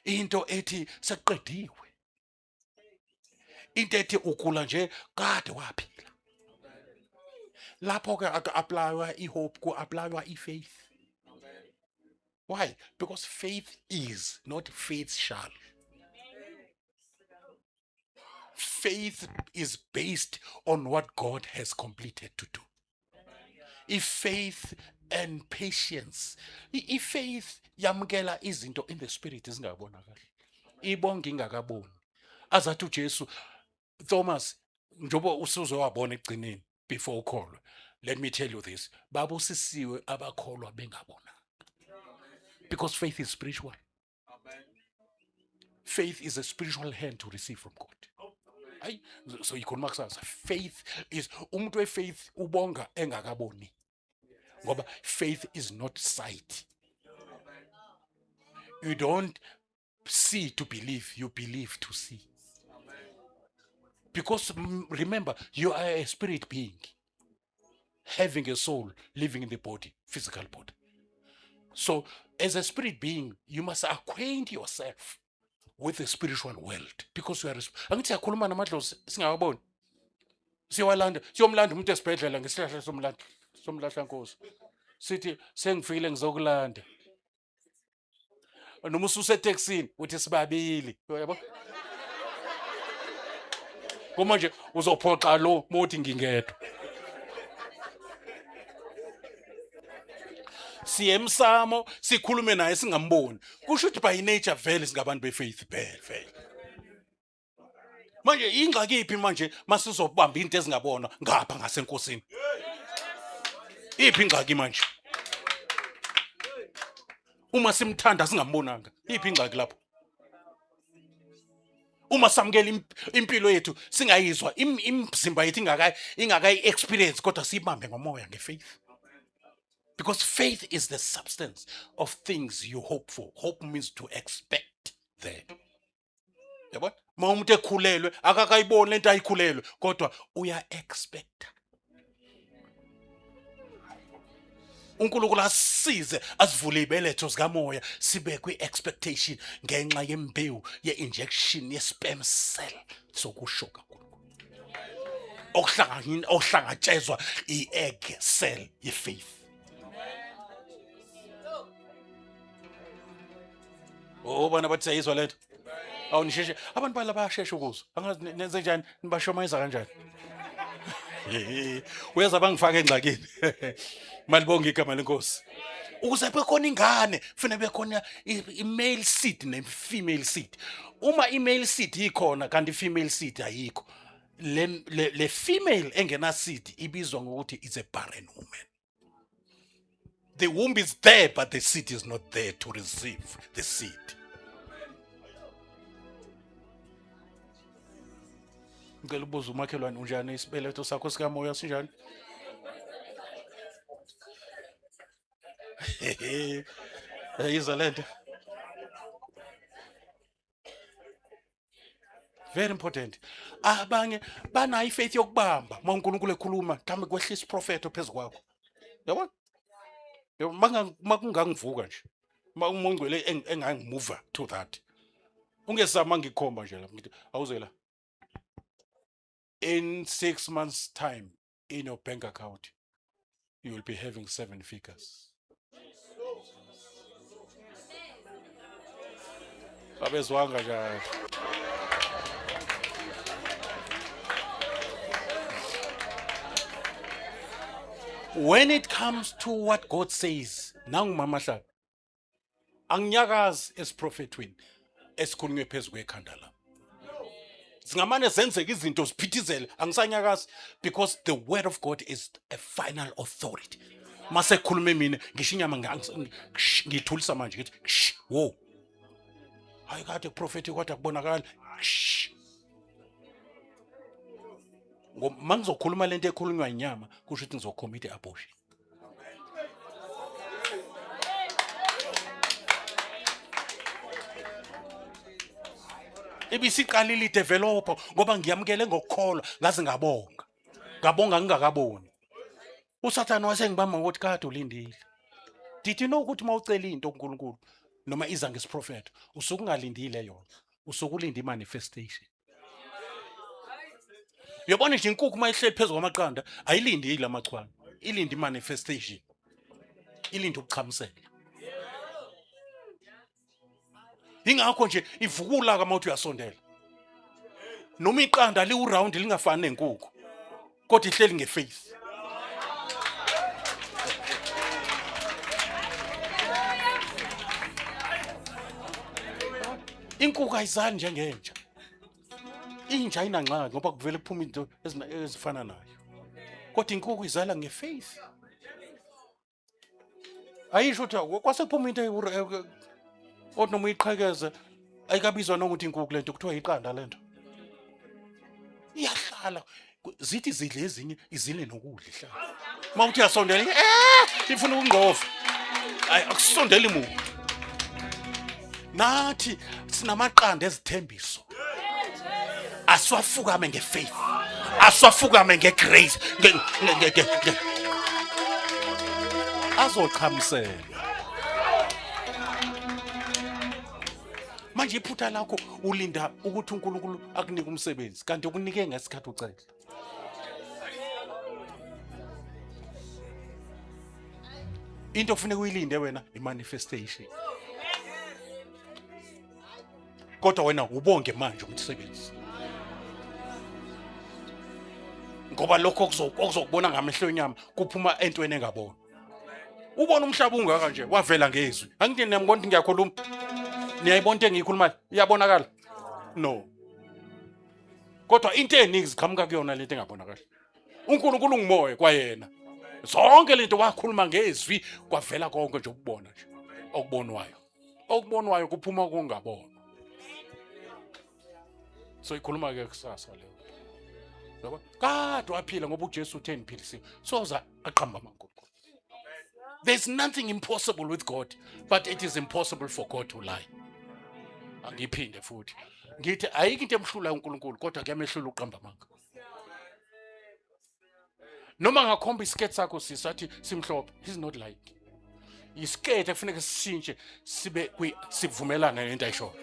into ethi sekuqediwe, into ethi ugula nje kade waphila. Lapho ke aku-applywa i-hope, ku-applywa i-faith. Why? Because faith is not faith shall. Faith is based on what God has completed to do. If faith and patience, i-faith yamukela izinto in the spirit zingabonakali, ibonga ingakaboni. Azathi uJesu, Thomas, njengoba usuze wabona ekugcineni before ukholwe, let me tell you this, babusisiwe abakholwa bengabona, because faith is spiritual. Faith is a spiritual hand to receive from God. Hayi, so ikhuluma kusasa. Faith is umuntu we-faith ubonga engakaboni. Ngoba faith is not sight. You don't see to believe, you believe to see. Because remember, you are a spirit being having a soul living in the body, physical body. So, as a spirit being, you must acquaint yourself with the spiritual world because you are. Angithi siyakhuluma namadlozi singawaboni. Siyowalanda, siyomlanda umuntu esibhedlela ngesihlahla somlanda, somlahla nkosi. Sithi sengifikile ngizokulanda. Noma ususetekisini uthi sibabili, uyabo? Kuma nje uzophoxa lo mothi ngingedwa. Siye emsamo sikhulume naye singamboni. Kusho ukuthi by nature vele singabantu befaith vele vele. Manje ingxaki iphi manje masizobamba into ezingabonwa ngapha ngasenkosini? Iphi ingxaki manje? Uma simthanda singambonanga, iphi ingxaki lapho? Uma samukela impilo yethu singayizwa imizimba yethu ingakayi ingakayi experience kodwa siyibambe ngomoya ngefaith. Because faith is the substance of things you hope for. Hope means to expect them. Yabona? Uma umuntu ekhulelwe akakayiboni lento ayikhulelwe kodwa uya expect. uNkulunkulu asisize asivule ibeletho zikamoya sibe kwi-expectation ngenxa yembewu ye-injection ye-sperm cell sokusho kaNkulunkulu okuhlangatshezwa i-egg cell ye-faith. Oh bana bathi siyayizwa lento. Awu nisheshe abantu bala bayashesha ukuzwa. Angazi nenze njani nibashomayeza kanjani. Uyaza bangifaka engxakini. Malibonge igama lenkosi. Ukuze bekhona ingane kufanele bekhona i-male seed ne-female seed. Uma i-male seed ikhona kanti i-female seed ayikho. Le female engena seed ibizwa ngokuthi is a barren woman. The womb is there, but the seed is not there to receive the seed. Ngicela ubuze umakhelwane unjani isibeletho sakho sikamoya sinjani? Yayizwa lento. Very important. Abanye banayo ifaith yokubamba uma uNkulunkulu ekhuluma mhlawumbe kwehlisa isiprofetho phezu kwakho. Yabona? Yabo makungangivuka nje. Uma uMongcwele engangimuva to that. Ungezama ngikhomba nje lapho ngithi awuze la. In 6 months time in your bank account you will be having seven figures. Babezwanga kahle. When it comes to what God says, nangu mama Hlaba. Anginyakazi esiprofethweni esikhulunywe phezu kwekhanda lami. Zingamane zenzeke izinto ziphithizele, angisanyakazi because the word of God is a final authority. Mase khulume mina ngisho inyama ngithulisa manje ngithi wo. Hayi kade profethi kodwa kubonakala. Ngoba mangizokhuluma lento ekhulunywa inyama kusho ukuthi ngizocommit abortion. Ibisiqalile ideveloper ngoba ngiyamukele ngokukholwa ngaze ngabonga. Ngabonga ngingakaboni. USathane wasengibamba ngokuthi kade ulindile. Did you know ukuthi uma ucela into kuNkulunkulu noma iza ngesiprofetho usuke ungalindile yona, usuke ulinde i-manifestation. Uyabona nje inkukhu uma ihleli phezu kwamaqanda ayilindi amachwane, ilinde i-manifestation, ilinde ukuchamisela. Ingakho nje ivukula ka mawuthi uyasondela. Noma iqanda liwuround lingafani nenkukhu, kodwa ihleli ngefaith. Inkukhu ayizali njengenja. Inja ayinangxaki ngoba kuvele kuphume into ezifana nayo. Kodwa inkukhu izala ngefaith. Ayisho ukuthi kwase kuphuma into othi noma uyiqhekeze ayikabizwa nokuthi inkukhu lento kuthiwa iqanda lento. Iyahlala zithi zidle ezinye izile nokudla ihlala. Uma uthi uyasondela, ifuna ukungqova. Hayi, akusondeli muntu. Nathi sinamaqanda ezithembiso. Aswafukame ngefaith. Aswafukame ngegrace. Azochamisela. Manje iphutha lakho ulinda ukuthi uNkulunkulu akunike umsebenzi kanti ukunike ngesikhathi ucela. Into ofuneka uyilinde wena i-manifestation. Kodwa wena ubonge manje umsebenzi. Ngoba lokho okuzokubona ngamehlo enyama kuphuma entweni engabonwa. Ubona umhlaba ungaka nje wavela ngezwi. Angithi niyambona ukuthi ngiyakhuluma. Niyayibona into engiyikhulumayo? Iyabonakala? No. Kodwa into eningi ziqhamuka kuyona lento engabonakali. uNkulunkulu ungumoya kwayena. Zonke lento wakhuluma ngezwi kwavela konke nje ukubona nje okubonwayo. Okubonwayo kuphuma kungabonwa. So ikhuluma ke kusasa leyo. Yabo? Kade waphila ngoba uJesu uthe niphilisiwe. Soza aqamba amaNkulunkulu. There's nothing impossible with God, but it is impossible for God to lie. Angiphinde futhi. Ngithi ayikho into emhlula uNkulunkulu kodwa kuyamehlula uqamba amanga. Noma ngakhomba isiketi sakho sisi athi simhlophe, he's not lying. Isiketi ekufuneka sishintshe sibe sivumelane nento ayishoyo.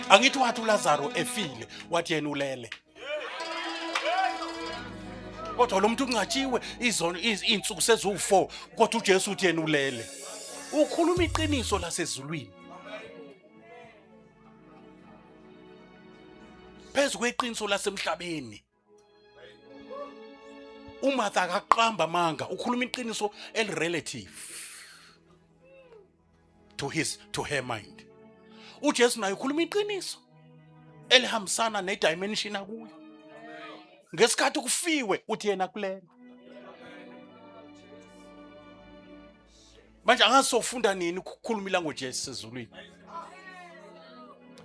Angithi wathi uLazaro efile wathi yena ulele. Kodwa lo muntu unqatshiwe izono izinsuku seziwu4 kodwa uJesu uthi yena ulele. Ukhuluma iqiniso lasezulwini. Phezu kweqiniso lasemhlabeni. uMartha akaqamba amanga, ukhuluma iqiniso elirelative to his to her mind. uJesu naye ukhuluma iqiniso elihambisana nedimension akuyo. Ngesikhathi kufiwe uthi yena kulena. Manje angazi sofunda nini ukukhuluma ilanguage yasezulwini.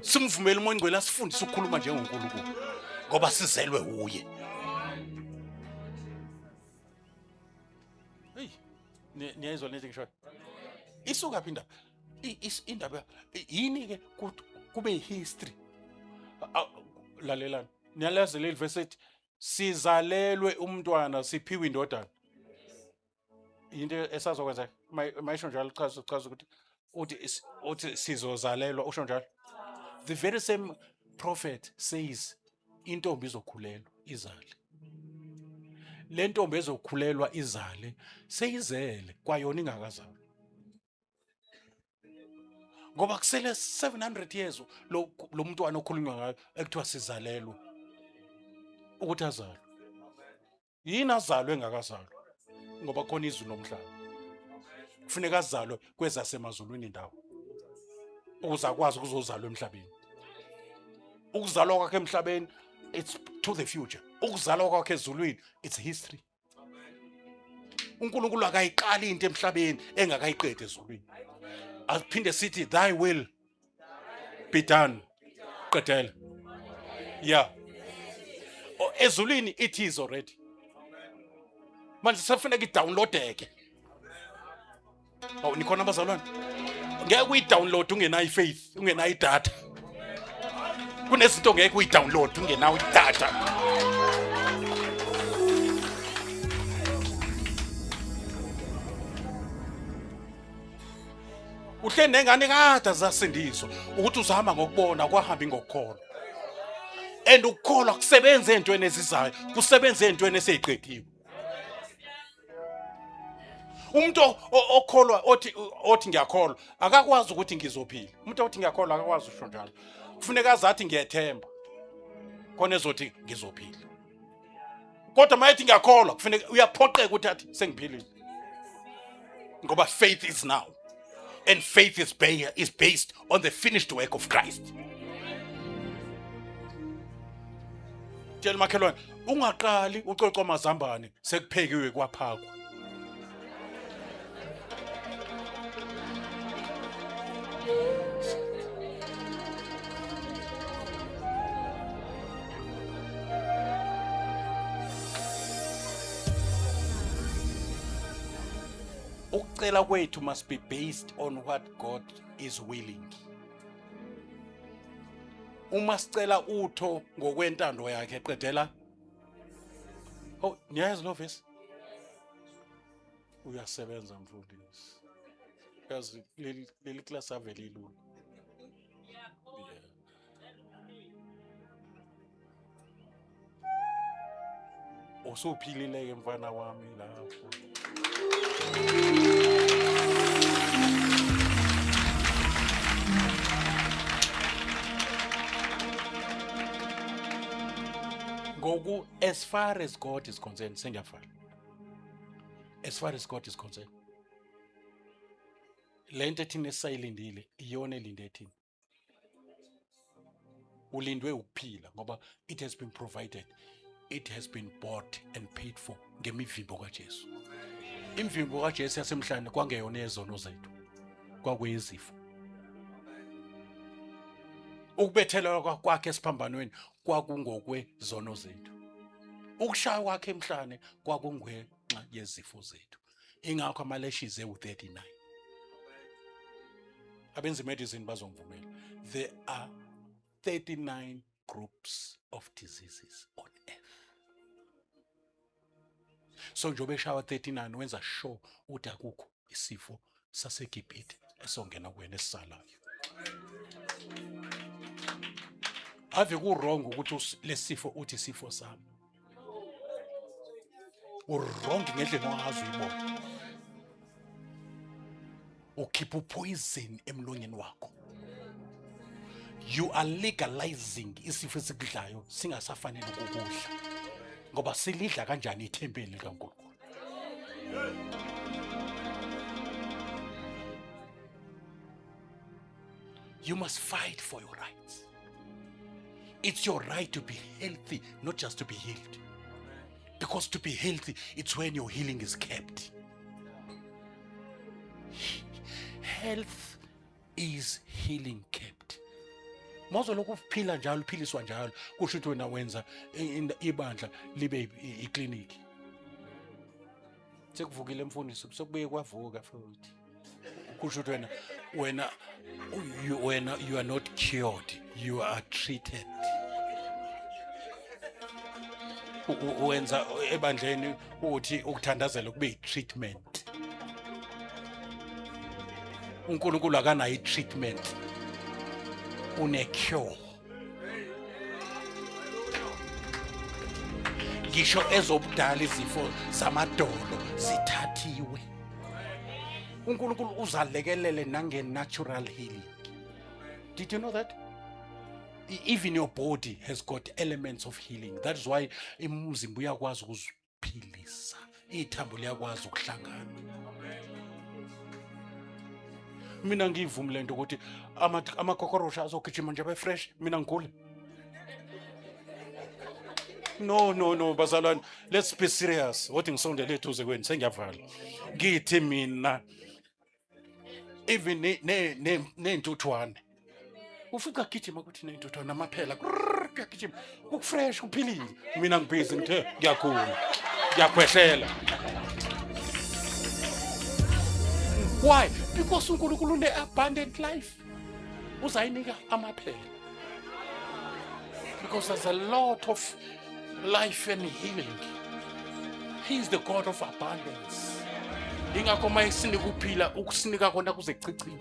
Simvumele uMoya oNgcwele asifundise ukukhuluma njengoNkulunkulu ngoba sizelwe uye. Hey, niyayizwa lento ngisho. Isuka phi indaba? Indaba yini ke kube history. Lalelani. Niyalazi leli verse ethi sizalelwe umntwana siphiwe indodana. Into esazokwenzeka mayisho njalo chaza chaza ukuthi uthi uthi sizozalelwa usho njalo. The very same prophet says intombi izokhulelwa izale. Le ntombi ezokhulelwa izale seyizele kwayona ingakazalwa. Ngoba kusele 700 years lo lo mntwana okhulunywa ngayo ekuthiwa sizalelwe ukuthi azalwe. Yini azalwe engakazalwa? Ngoba khona izwi lomhlaba. Kufuneka azalwe kwezasemazulwini indawo. Ukuze akwazi ukuzozalwa emhlabeni. Ukuzalwa kwakhe emhlabeni it's to the future. Ukuzalwa kwakhe ezulwini it's history. uNkulunkulu akayiqali into emhlabeni engakayiqedi ezulwini. Asiphinde sithi thy will be done. Qedela. Yeah. Ezulwini it is already. Manje sefuneka idownloadeke. Awu nikhona abazalwane? Ngeke uyidownload ungenayo ifaith, ungenayo idatha. Kunezinto ngeke uyidownload ungenayo idatha. Uhleli nengane kade zasindiswa ukuthi uzama ngokubona kwahambi ngokukholwa. And ukukholwa kusebenza entweni ezizayo, kusebenza entweni eseyiqediwe. Umuntu okholwa othi ngiyakholwa akakwazi ukuthi ngizophila. Umuntu othi ngiyakholwa akakwazi usho njalo. Kufuneka azathi ngiyethemba. Khona ezothi ngizophila. Kodwa mayethi ngiyakholwa kufuneka uyaphoqeka ukuthi athi sengiphilile. Ngoba faith is now. And faith is based on the finished work of Christ. Tshela makhelwane ungaqali ucoco amazambane sekuphekiwe kwaphakwa. Ukucela kwethu must be based on what God is willing. Uma sicela utho ngokwentando yakhe qedela. Oh, niyazi lo verse? Uyasebenza mfundisi. Yazi leli class ave lilula. Usuphilile ke mfana wami lapho. Ngoku as far as God is concerned sengiyavala. As far as God is concerned. Lento ethina esayilindile iyona elinde thina. Ulindwe ukuphila ngoba it has been provided, it has been bought and paid for ngemivimbo kaJesu. Imivimbo kaJesu yasemhlane kwangeyona yezono zethu, kwakuyizifo. Ukubethelwa kwakhe esiphambanweni kwakungokwezono zethu, ukushaya kwakhe emhlane kwakungenxa yezifo zethu. Ingakho ama-lashes ewu-39. Abenza medicine bazongivumela, there are 39 groups of diseases on earth. So njengoba eshawa 39, wenza sure ukuthi akukho isifo saseGibhithe esongena kuwena esisalayo. Ave ku-wrong ukuthi lesifo uthi isifo sami. U-wrong ngendlela ongazi uyibona. Ukhipha upoison emlonyeni wakho. You are legalizing isifo esikudlayo singasafanele ukukudla, ngoba silidla kanjani ithempeli likaNkulunkulu? You must fight for your rights. It's your right to be healthy, not just to be healed. Because to be healthy, it's when your healing is kept. Health is healing kept. Mawuzolokhu uphila njalo, uphiliswa njalo, kusho ukuthi wena wenza ibandla libe ikliniki. Sekuvukile mfundisi, sekubuye kwavuka futhi. Kusho ukuthi wena you are not cured, you are treated. Wenza ebandleni uthi ukuthandazela kube i-treatment. uNkulunkulu akanayo i-treatment, une-cure. Ngisho ezobudala izifo zamadolo zithathiwe. uNkulunkulu uzalekelele nange-natural healing. Did you know that even your body has got elements of healing? That is why umzimba uyakwazi ukuziphilisa, ithambo liyakwazi ukuhlangana. Mina ngiyivumi lento ukuthi amakhokorosha azogijima nje abe-fresh, mina ngigule. No, no, no, bazalwane, let's be serious. Wothi ngisondele eduze kwenu, sengiyavala. Ngithi mina even ney'ntuthwane ufica gijima kuthi ney'ntuthwane amaphela kuyagijima kukufresh, kuphilile. Mina ngibhizi ngithe ngiyagula, ngiyakhwehlela. Why? Because uNkulunkulu une-abundant life, uzayinika amaphela because there's a lot of life and healing. He is the God of abundance. Ingakho uma esinika ukuphila, ukusinika kona kuze kuchichime.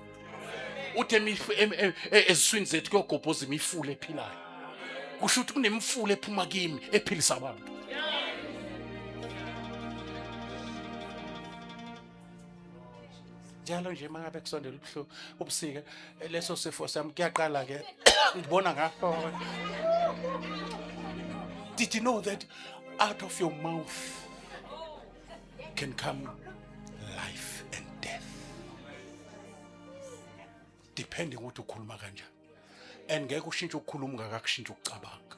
Uthi eziswini zethu kuyogobhoza imifula ephilayo. Kusho ukuthi kunemifula ephuma kimi ephilisa abantu. Njalo nje uma ngabe kusondela ubuhlungu ubusika, leso sifo sami kuyaqala ke, ngibona ngakho. Did you know that out of your mouth can come life and death, depending ukuthi ukhuluma kanjani? And ngeke ushintshe ukukhuluma ungakakushintsha ukucabanga.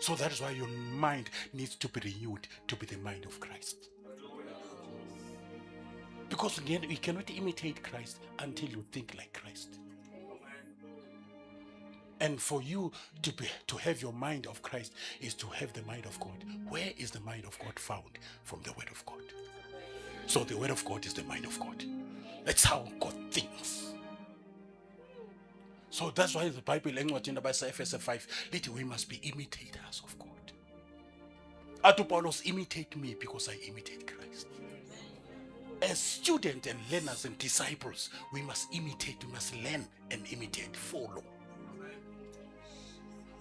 So that is why your mind needs to be renewed to be the mind of Christ, because again, you cannot imitate Christ until you think like Christ. And for you to have your mind of Christ is to have the mind of God. Where is the mind of God found? From the word of God. So the word of God is the mind of God. That's how God thinks. So that's why the Bible encwadini abaseEfese 5 lithi we must be imitators of God. Athi uPawulos, imitate me because I imitate Christ. As students and learners and disciples, we must imitate, we must learn and imitate, follow.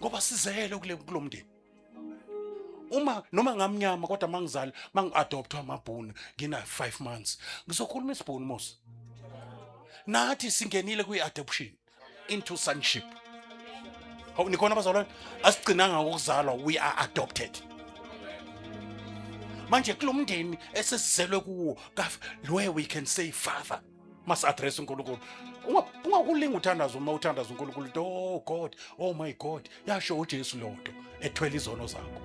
Ngoba sizele kule kulomndeni. Uma noma ngamnyama kodwa mangizala mangiadoptwa amabhunu ngina 5 months ngizokhuluma isibhunu mos. Nathi singenile kwi-adoption into sonship. Hawu, nikhona abazalwane? Asigcinanga ngokuzalwa, we are adopted. Manje kulo mndeni esesizelwe kuwo, where we can say father, must address uNkulunkulu. Ungakulinga uthandaza uma uthandaza uNkulunkulu, oh God, oh my God, yasho uJesu leyo nto ethwele izono zakho.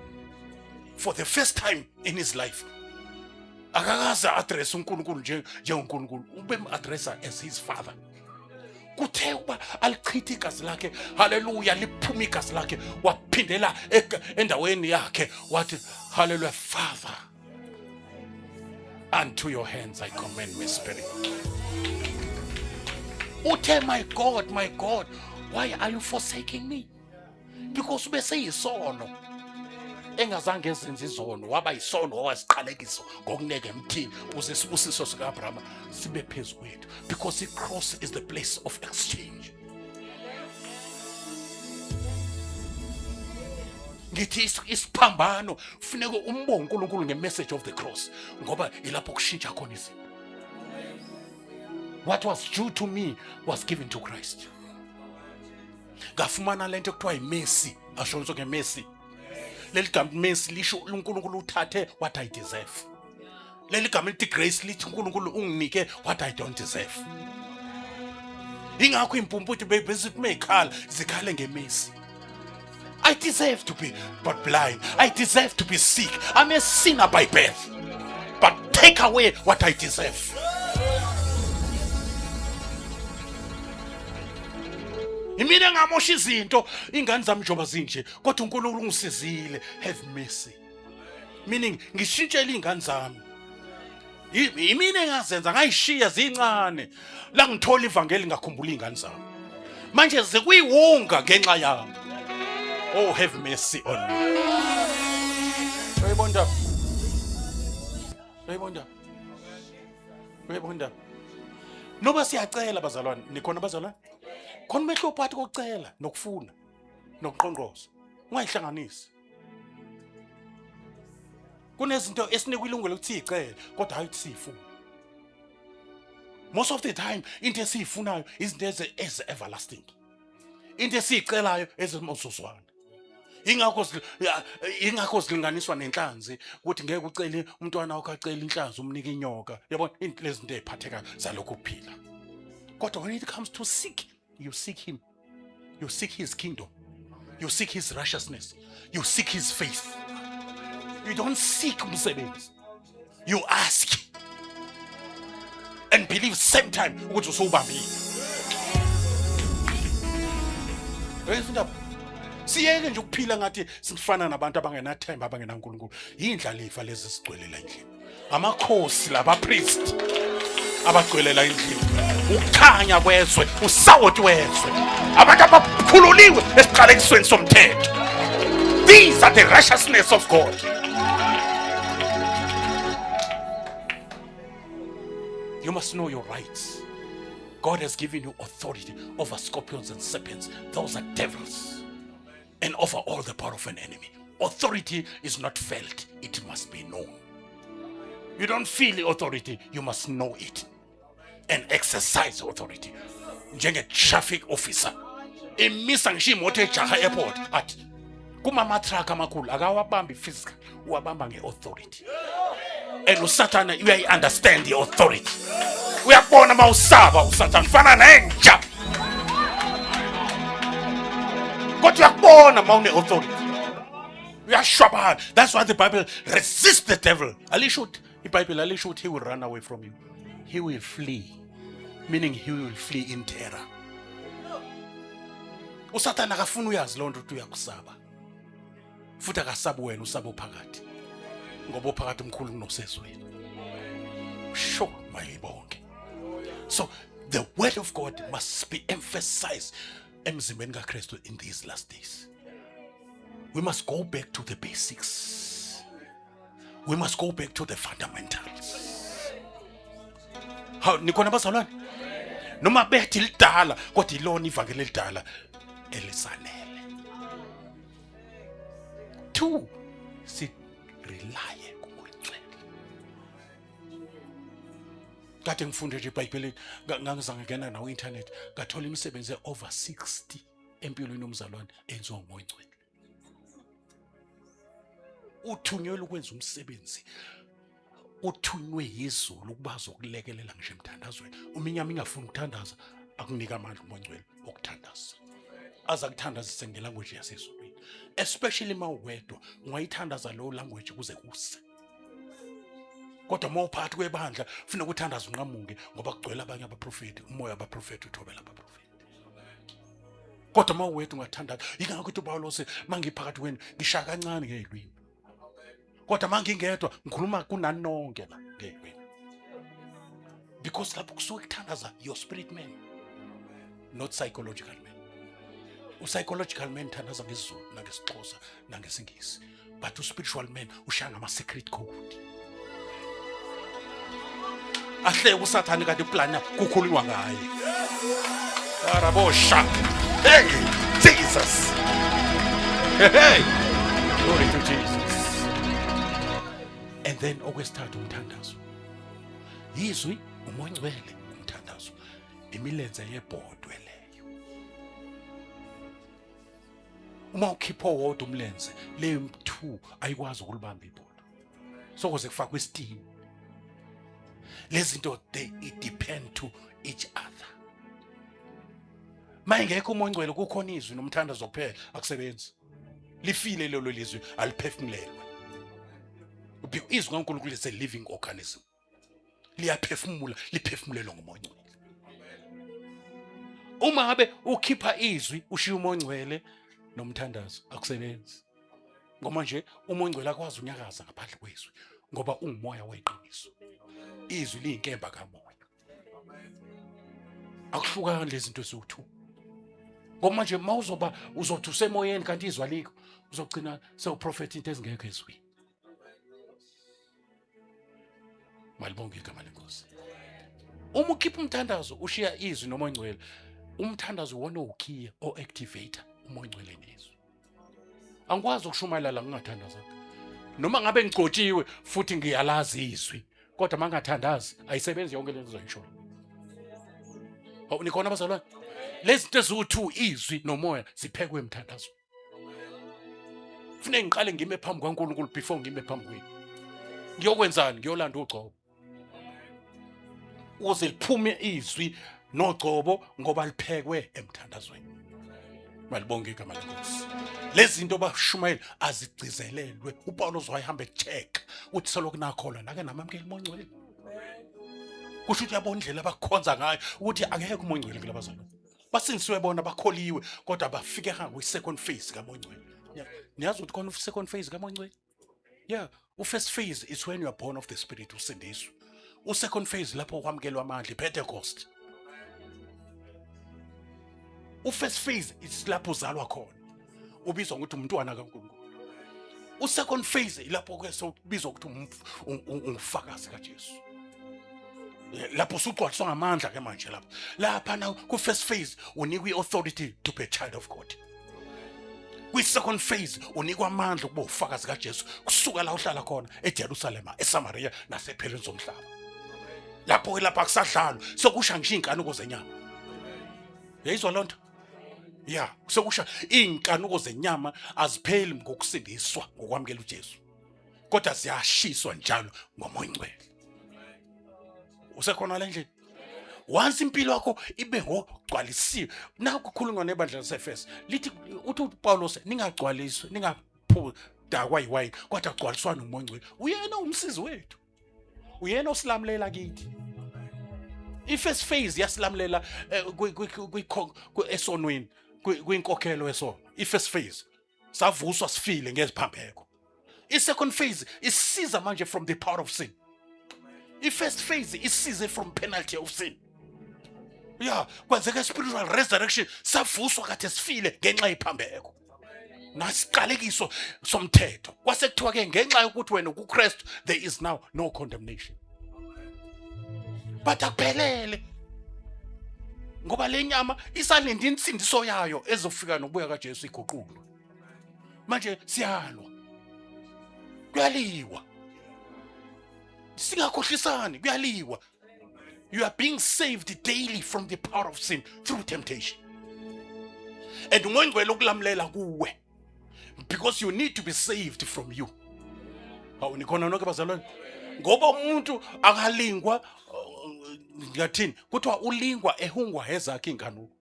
For the first time in his life, akakaze address uNkulunkulu njengoNkulunkulu, ubem-addressa as his father. Kuthe ukuba alichithe igazi lakhe, haleluya, liphuma igazi lakhe, waphindela endaweni yakhe, wathi haleluya, Father, unto your hands I commend my spirit. Uthe, my God, my God, why are you forsaking me? Because ubeseyisono engazange ezenze izono, waba yisono, wawasiqalekiso ngokuneka emthini ukuze isibusiso sika-Abrahama sibe phezu kwethu, because the cross is the place of exchange. Ngithi isiphambano kufuneka umbonge uNkulunkulu nge-message of the cross, ngoba ilapho kushintsha khona izinto. What was due to me was given to Christ. Ngafumana lento ekuthiwa yimercy, asho nso ngemercy. Leli gama mercy lisho uNkulunkulu uthathe what I deserve. Leli gama elithi grace lithi uNkulunkulu unginike what I don't deserve. Ingakho impumputhe bezithi meyikhala zikhale ngemercy. I deserve to be but blind. I deserve to be sick. I'm a sinner by birth. But take away what I deserve. Imina engamosha izinto, ingane zami njengoba zinje, kodwa uNkulunkulu ungisizile. Have mercy. Meaning ngishintshele ingane zami. Imina engazenza ngayishiya zincane. La ngithola ivangeli ngakhumbula ingane zami. Manje zikuyiwunga ngenxa yami. Oh, have mercy on me. Uyayibona indaba? Uyayibona indaba? Uyayibona indaba? Noba siyacela bazalwane, nikhona bazalwane? Khona umehluko phakathi kokucela nokufuna nokuqonqoza. Ungayihlanganisi. Kunezinto esinikwa ilungelo ukuthi siyicele kodwa hayi ukuthi siyifune. Most of the time into esiyifunayo izinto ezi everlasting. Into esiyicelayo ezimozuzwana. Ingakho zilinganiswa nenhlanzi ukuthi ngeke ucele umntwana wakho acele inhlanzi umnike inyoka. Yabona lezi zinto eziphatheka zalokhu kuphila. Kodwa when it comes to seek, you seek him. You seek his kingdom. You seek his righteousness. You seek his faith. You don't seek umsebenzi. You ask and believe same time ukuthi usubambile. Uyezwa indaba? Siyeke nje ukuphila ngathi sifana nabantu abangenathemba, abangenaNkulunkulu. Yindlalifa lezi sigcwele la endlini. Amakhosi labapriest abagcwele la endlini. Ukukhanya kwezwe, usawoti wezwe. Abantu abakhululiwe esiqalekisweni somthetho. These are the righteousness of God. You must know your rights. God has given you authority over scorpions and serpents. Those are devils. And over all the power of an enemy. Authority is not felt, it must be known. You don't feel the authority, you must know it and exercise authority. Njenge-traffic officer imisa ngisho imoto ejaha airport, athi kumama-truck amakhulu akawabambi physical, uwabamba nge-authority. And usathane uyayi-understand the authority. Uyakubona uma usaba usathane ufana nenja, kodwa uyakubona uma une-authority uyashwabana. That's why the Bible resists the devil. Alisho ukuthi iBhayibheli alisho ukuthi he will run away from you. He will flee, meaning he will flee in terror. Usathane akafuni uyazi loo nto ukuthi uyakusaba, futhi akasabi wena, usaba ophakathi, ngoba ophakathi umkhulu kunosezweni. Sho mayibonke. So the word of God must be emphasized emzimbeni kaKristu in these last days. We must go back to the basics. We must go back to the fundamentals. Hawu, nikhona bazalwane? Noma bethi lidala, kodwa ilona ivangeli elidala elisanele. Two, si rely kuMoya Oyingcwele. Kade ngifunde nje iBhayibheli, ngangiza ngingena nawo internet, ngathola imisebenzi over 60 empilweni yomzalwane enziwa nguMoya Oyingcwele. Uthunyelwe ukwenza umsebenzi, uthunywe yizulu ukuba azokulekelela ngisho emthandazweni. Uma inyama ingafuni ukuthandaza, akunika amandla uMoya Oyingcwele okuthandaza, aze akuthandazise ngelanguage yasezulwini. Especially uma uwedwa, ungayithandaza leyo language kuze kuse. Kodwa uma uphakathi kwebandla, kufuneka uthandaze unqamuke, ngoba kugcwele abanye abaprofeti. Umoya wabaprofeti uthobela abaprofeti. Kodwa uma uwedwa ungathandaza. Yingakho ukuthi uPawulos, mangiphakathi kwenu ngishaya kancane ngezilwimi, kodwa mangingedwa ngikhuluma kunani nonke la ngezilwimi, because lapho kusuke kuthandaza your spirit man, not psychological man. U-psychological man thandaza ngesiZulu nangesiXhosa nangesiNgisi, but u-spiritual man ushaya ngama-secret code. Ahleke uSathane kanti iplana kukhulunywa ngaye. Arabosha. Hey Jesus, hey, glory to Jesus. And then okwesithathu, umthandazo. Yizwi, uMoya Ongcwele, umthandazo, imilenze yebhodwe leyo. Uma ukhipha owodwa umlenze, leyo 2 ayikwazi ukulibamba ibhodwe, sokuze kufakwe isitini. Lezi zinto, they depend to each other. Mayingekho uMoya Ongcwele, kukhona izwi nomthandazo kuphela, akusebenzi, lifile lelo lizwi, aliphefumulelwe. Izwi kaNkulunkulu is a living organism, liyaphefumula, liphefumulelwa nguMoya Ongcwele. Uma ngabe ukhipha izwi ushiya uMoya Ongcwele nomthandazo, akusebenzi, ngoba nje uMoya Ongcwele akwazi unyakaza ngaphandle kwezwi, ngoba ungumoya weqiniso. Izwi liyinkemba kamoya. Akuhlukani lezi zinto eziwu-two, ngoba manje uma uzoba uzothi usemoyeni kanti izwi alikho, uzogcina sewuprofetha into ezingekho ezwini. Malibonge igama leNkosi. Uma ukhipha umthandazo ushiya izwi noma ongcwele, umthandazo wona ukhiye o-activator uMoya Ongcwele nezwi. Angikwazi ukushumayela la ngingathandaza, noma ngabe ngigcotshiwe futhi ngiyalazi izwi, kodwa uma ngingathandazi ayisebenzi yonke lento engizoyisho. Hawu, nikhona abazalwane? Lezi zinto eziwu-two, izwi nomoya, ziphekwe emthandazweni. Funeke ngiqale ngime phambi kwaNkulunkulu before ngime phambi kwenu. Ngiyokwenzani? Ngiyolanda ugcobo ukuze liphume izwi nogcobo, ngoba liphekwe emthandazweni. Malibonge igama leNkosi. Lezi zinto bashumayela azigcizelelwe. UPawulos wayehamba echeck, uthi selokhu nakholwa nake namamukela uMoya Ongcwele. Kusho ukuthi uyabona indlela abakhonza ngayo ukuthi akekho uMoya Ongcwele kulabazalwane. Basindisiwe bona, bakholiwe, kodwa bafike kwi-second phase kaMoya Ongcwele. Niyazi ukuthi khona u-second phase kaMoya Ongcwele? Yeah, u-first phase is when you are born of the Spirit, usindiswa. U-second phase lapho kwamukelwa amandla, iPentecost. U-first phase is lapho uzalwa khona, ubizwa ngokuthi umntwana kaNkulunkulu. U-second phase ilapho ke sewubizwa ukuthi ungufakazi kaJesu, lapho usugcwaliswa ngamandla ke manje. Lapha na ku-first phase unikwa i-authority to be a child of God. Kwi-second phase unikwa amandla ukuba ufakazi kaJesu, kusuka la uhlala khona eJerusalema, eSamaria, nasephelweni zomhlaba. Lapho-ke lapha akusadlalwa, sekusha ngisho iy'nkanuko zenyama. Yayizwa loo nto ya, sekusha iy'nkanuko zenyama. Azipheli ngokusindiswa, ngokwamukela uJesu, kodwa ziyashiswa njalo ngoMoya Ongcwele. Usekhona le ndlela? Once impilo yakho ibe ngogcwalisiwe, nakho kukhulunywa nebandla laseEfesu, lithi, uthi uPawulos, ningagcwaliswa, ningaphudakwa yiwayini, kodwa gcwaliswani uMoya Ongcwele. Uyena umsizi wethu, uyena osilamulela kithi. I-first phase yasilamulela esonweni, kwinkokhelo yesono. I-first phase savuswa sifile ngeziphambeko. I-second phase isiza manje from the power of sin. I-first phase isize from penalty of sin. Ya, kwenzeka spiritual resurrection, savuswa kade sifile ngenxa yephambeko nasiqalekiso somthetho. Kwase kuthiwa ke ngenxa yokuthi wena kuKristu there is now no condemnation. But akuphelele, ngoba le nyama isalinde insindiso yayo ezofika nokubuya kaJesu iguqulwe. Manje siyalwa, kuyaliwa, singakhohlisani, kuyaliwa. You are being saved daily from the power of sin through temptation, and uMoya ukulamlela kuwe because you need to be saved from you. Hawu, nikhona nonke bazalwane? Ngoba umuntu akalingwa, ngathini, kuthiwa ulingwa ehungwa ezakhe inkanuko,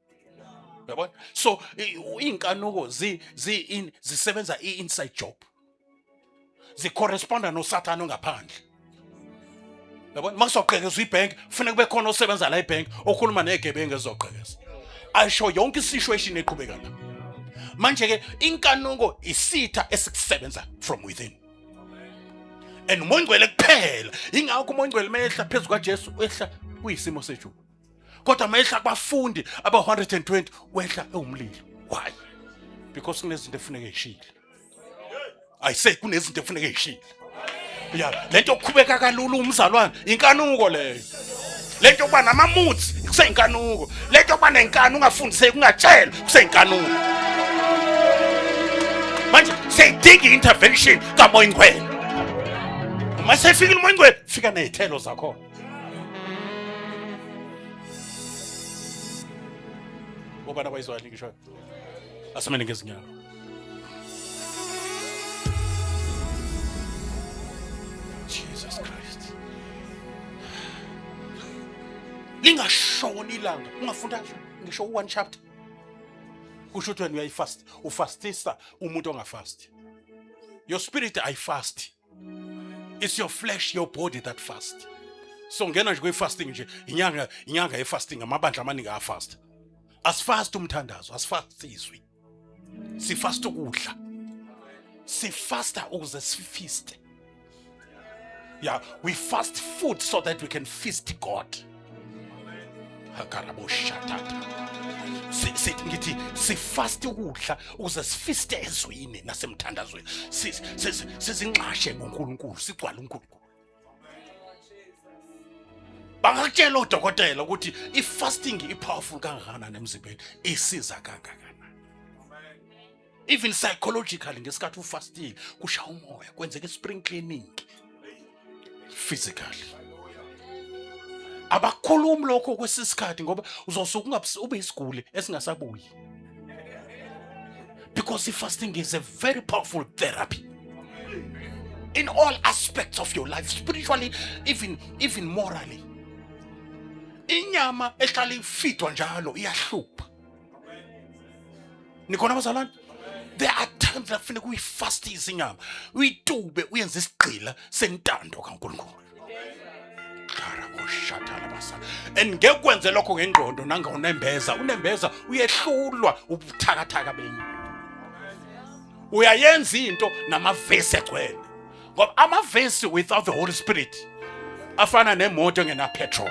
yabona? So iy'nkanuko zisebenza i-inside job, zicorresponda noSathane ongaphandle, yabona? Makuzoqhekezwa ibhenki, kufuneka kube khona osebenza la ebhenki okhuluma negebengu ezizoqhekeza. Ayisho yonke isituation eqhubeka la. Manje-ke inkanuko isitha esikusebenza from within, and uMoya Ongcwele kuphela. Ingakho uMoya Ongcwele mehla phezu kwaJesu wehla kuyisimo sejuba, kodwa mehla kubafundi aba-120 wehla ewumlilo. Why? Because kunezinto efuneka eyishile. I say kunezinto efuneka eyishile. Ya, lento yokukhubeka kalula umzalwane inkanuko leyo. Lento yokuba namamutsi kuseyinkanuko. Lento yokuba nenkani ungafundiseki ungatshelwa kuseyinkanuko. Manje siyayidinga i-intervention kaMoya Ingcwele. Uma sefikile uMoya Ingcwele, fika nezithelo zakhona. Obana bayizwani ngisho. Asimele ngezinyawo. Jesus Christ. Lingashoni ilanga ungafunda ngisho u-one chapter. Kusho ukuthi wena uyayifast, ufastisa umuntu ongafast. Your spirit ayifast. It's your flesh, your body that fast. So ngena nje kwi-fasting nje, inyanga ye-fasting, amabandla amaningi ayafast. Asifast umthandazo, asifast izwi. Sifast ukudla. Sifasta ukuze sifiste. Yeah, we fast food so that we can feast God. Hakaraboshatata. Sithi ngithi sifast ukudla ukuze sifiste ezwini nasemthandazweni. Sizinxashe ngoNkulunkulu, sigcwale uNkulunkulu. Bangakutshela odokotela ukuthi i-fasting i-powerful kangakanani emzimbeni, isiza kangakanani. Even psychologically, ngesikhathi ufastile kushaya umoya, kwenzeka i-spring cleaning physically. Abakhulumi lokho kwesisikhathi ngoba uzosuka ube isiguli esingasabuyi, because i-fasting is a very powerful therapy in all aspects of your life, spiritually, even morally. Inyama ehlala ifidwa njalo iyahlupha. Nikhona bazalwane? There are times la kufuneka uyifastise inyama, uyitube, uyenze isigqila sentando kaNkulunkulu. And ngeke kwenze lokho ngengqondo nangonembeza. Unembeza uyehlulwa ubuthakathaka benye. Uyayenza into namavesi agcwele, ngoba amavesi without the Holy Spirit afana nemoto engena petrol.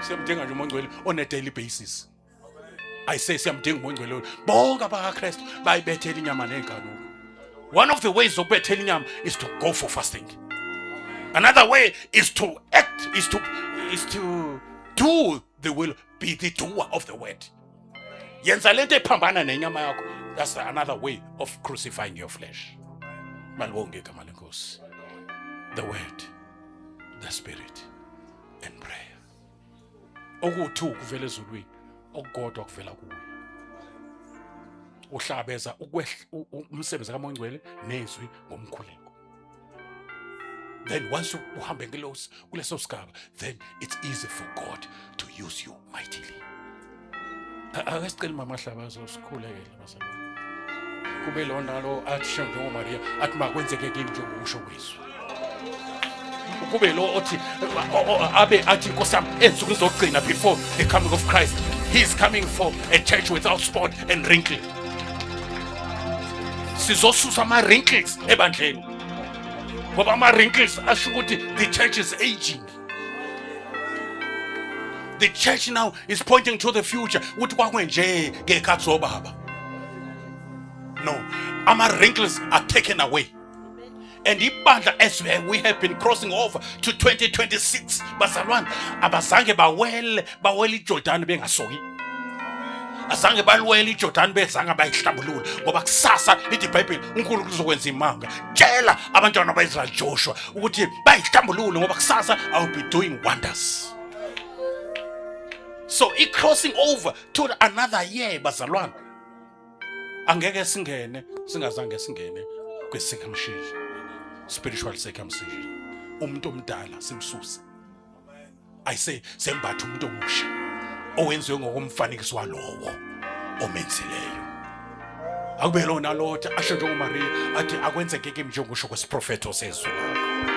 Siyamdinga nje uMoya Ongcwele on a daily basis. I say siyamdinga uMoya Ongcwele. Bonke abakaKristu bayibethela inyama nenkanuko. One of the ways zokubethela inyama is to go for fasting. Another way is to act, is to do the will, be the doer of the word. Yenza lento ephambana nenyama yakho. That's another way of crucifying your flesh. Malibonge igama leNkosi. The word, the spirit and prayer. Okuwu-two kuvela ezulwini, okukodwa kuvela kuwe. Uhlabeza umsebenzi kaMoya Ongcwele nezwi ngomkhuleko. Then once uhambe kuleso sigaba, then it's easy for God to use you mightily. Ake sicele mama Hlaba azosikhulekela bazalwane. Kube lo nalo athi njengoMaria athi makwenzeke kimi njengokusho kwezwi. Kube lo othi abe athi, Nkosi yami, ensukwini zokugcina before the coming of Christ, he is coming for a church without spot and wrinkle. Sizosusa ama-wrinkles ebandleni. Ngoba ama-wrinkles asho ukuthi the church is aging. The church now is pointing to the future ukuthi kwakwenje ngekhathi zobaba. No, ama-wrinkles are taken away. And ibandla, as we have been crossing over to 2026, bazalwane, abazange bawele iJordan bengasoki. Azange baliwele iJordan bezange bayihlambulule, ngoba kusasa lithi iBhayibheli uNkulunkulu uzokwenza imanga. Tshela abantwana ba-Israel, Joshua, ukuthi bayihlambulule ngoba kusasa I will be doing wonders. So i-crossing over to another year, bazalwane, angeke singene singazange singene kwi-circumcision, spiritual circumcision. Umuntu omdala simsuse, I say sembatha umuntu omusha owenziwe ngokomfanekiso walowo omenzileyo. Akube lona lotha asho njengoMaria athi akwenzeke kimi njengokusho kwesiprofetho sezwi lakho.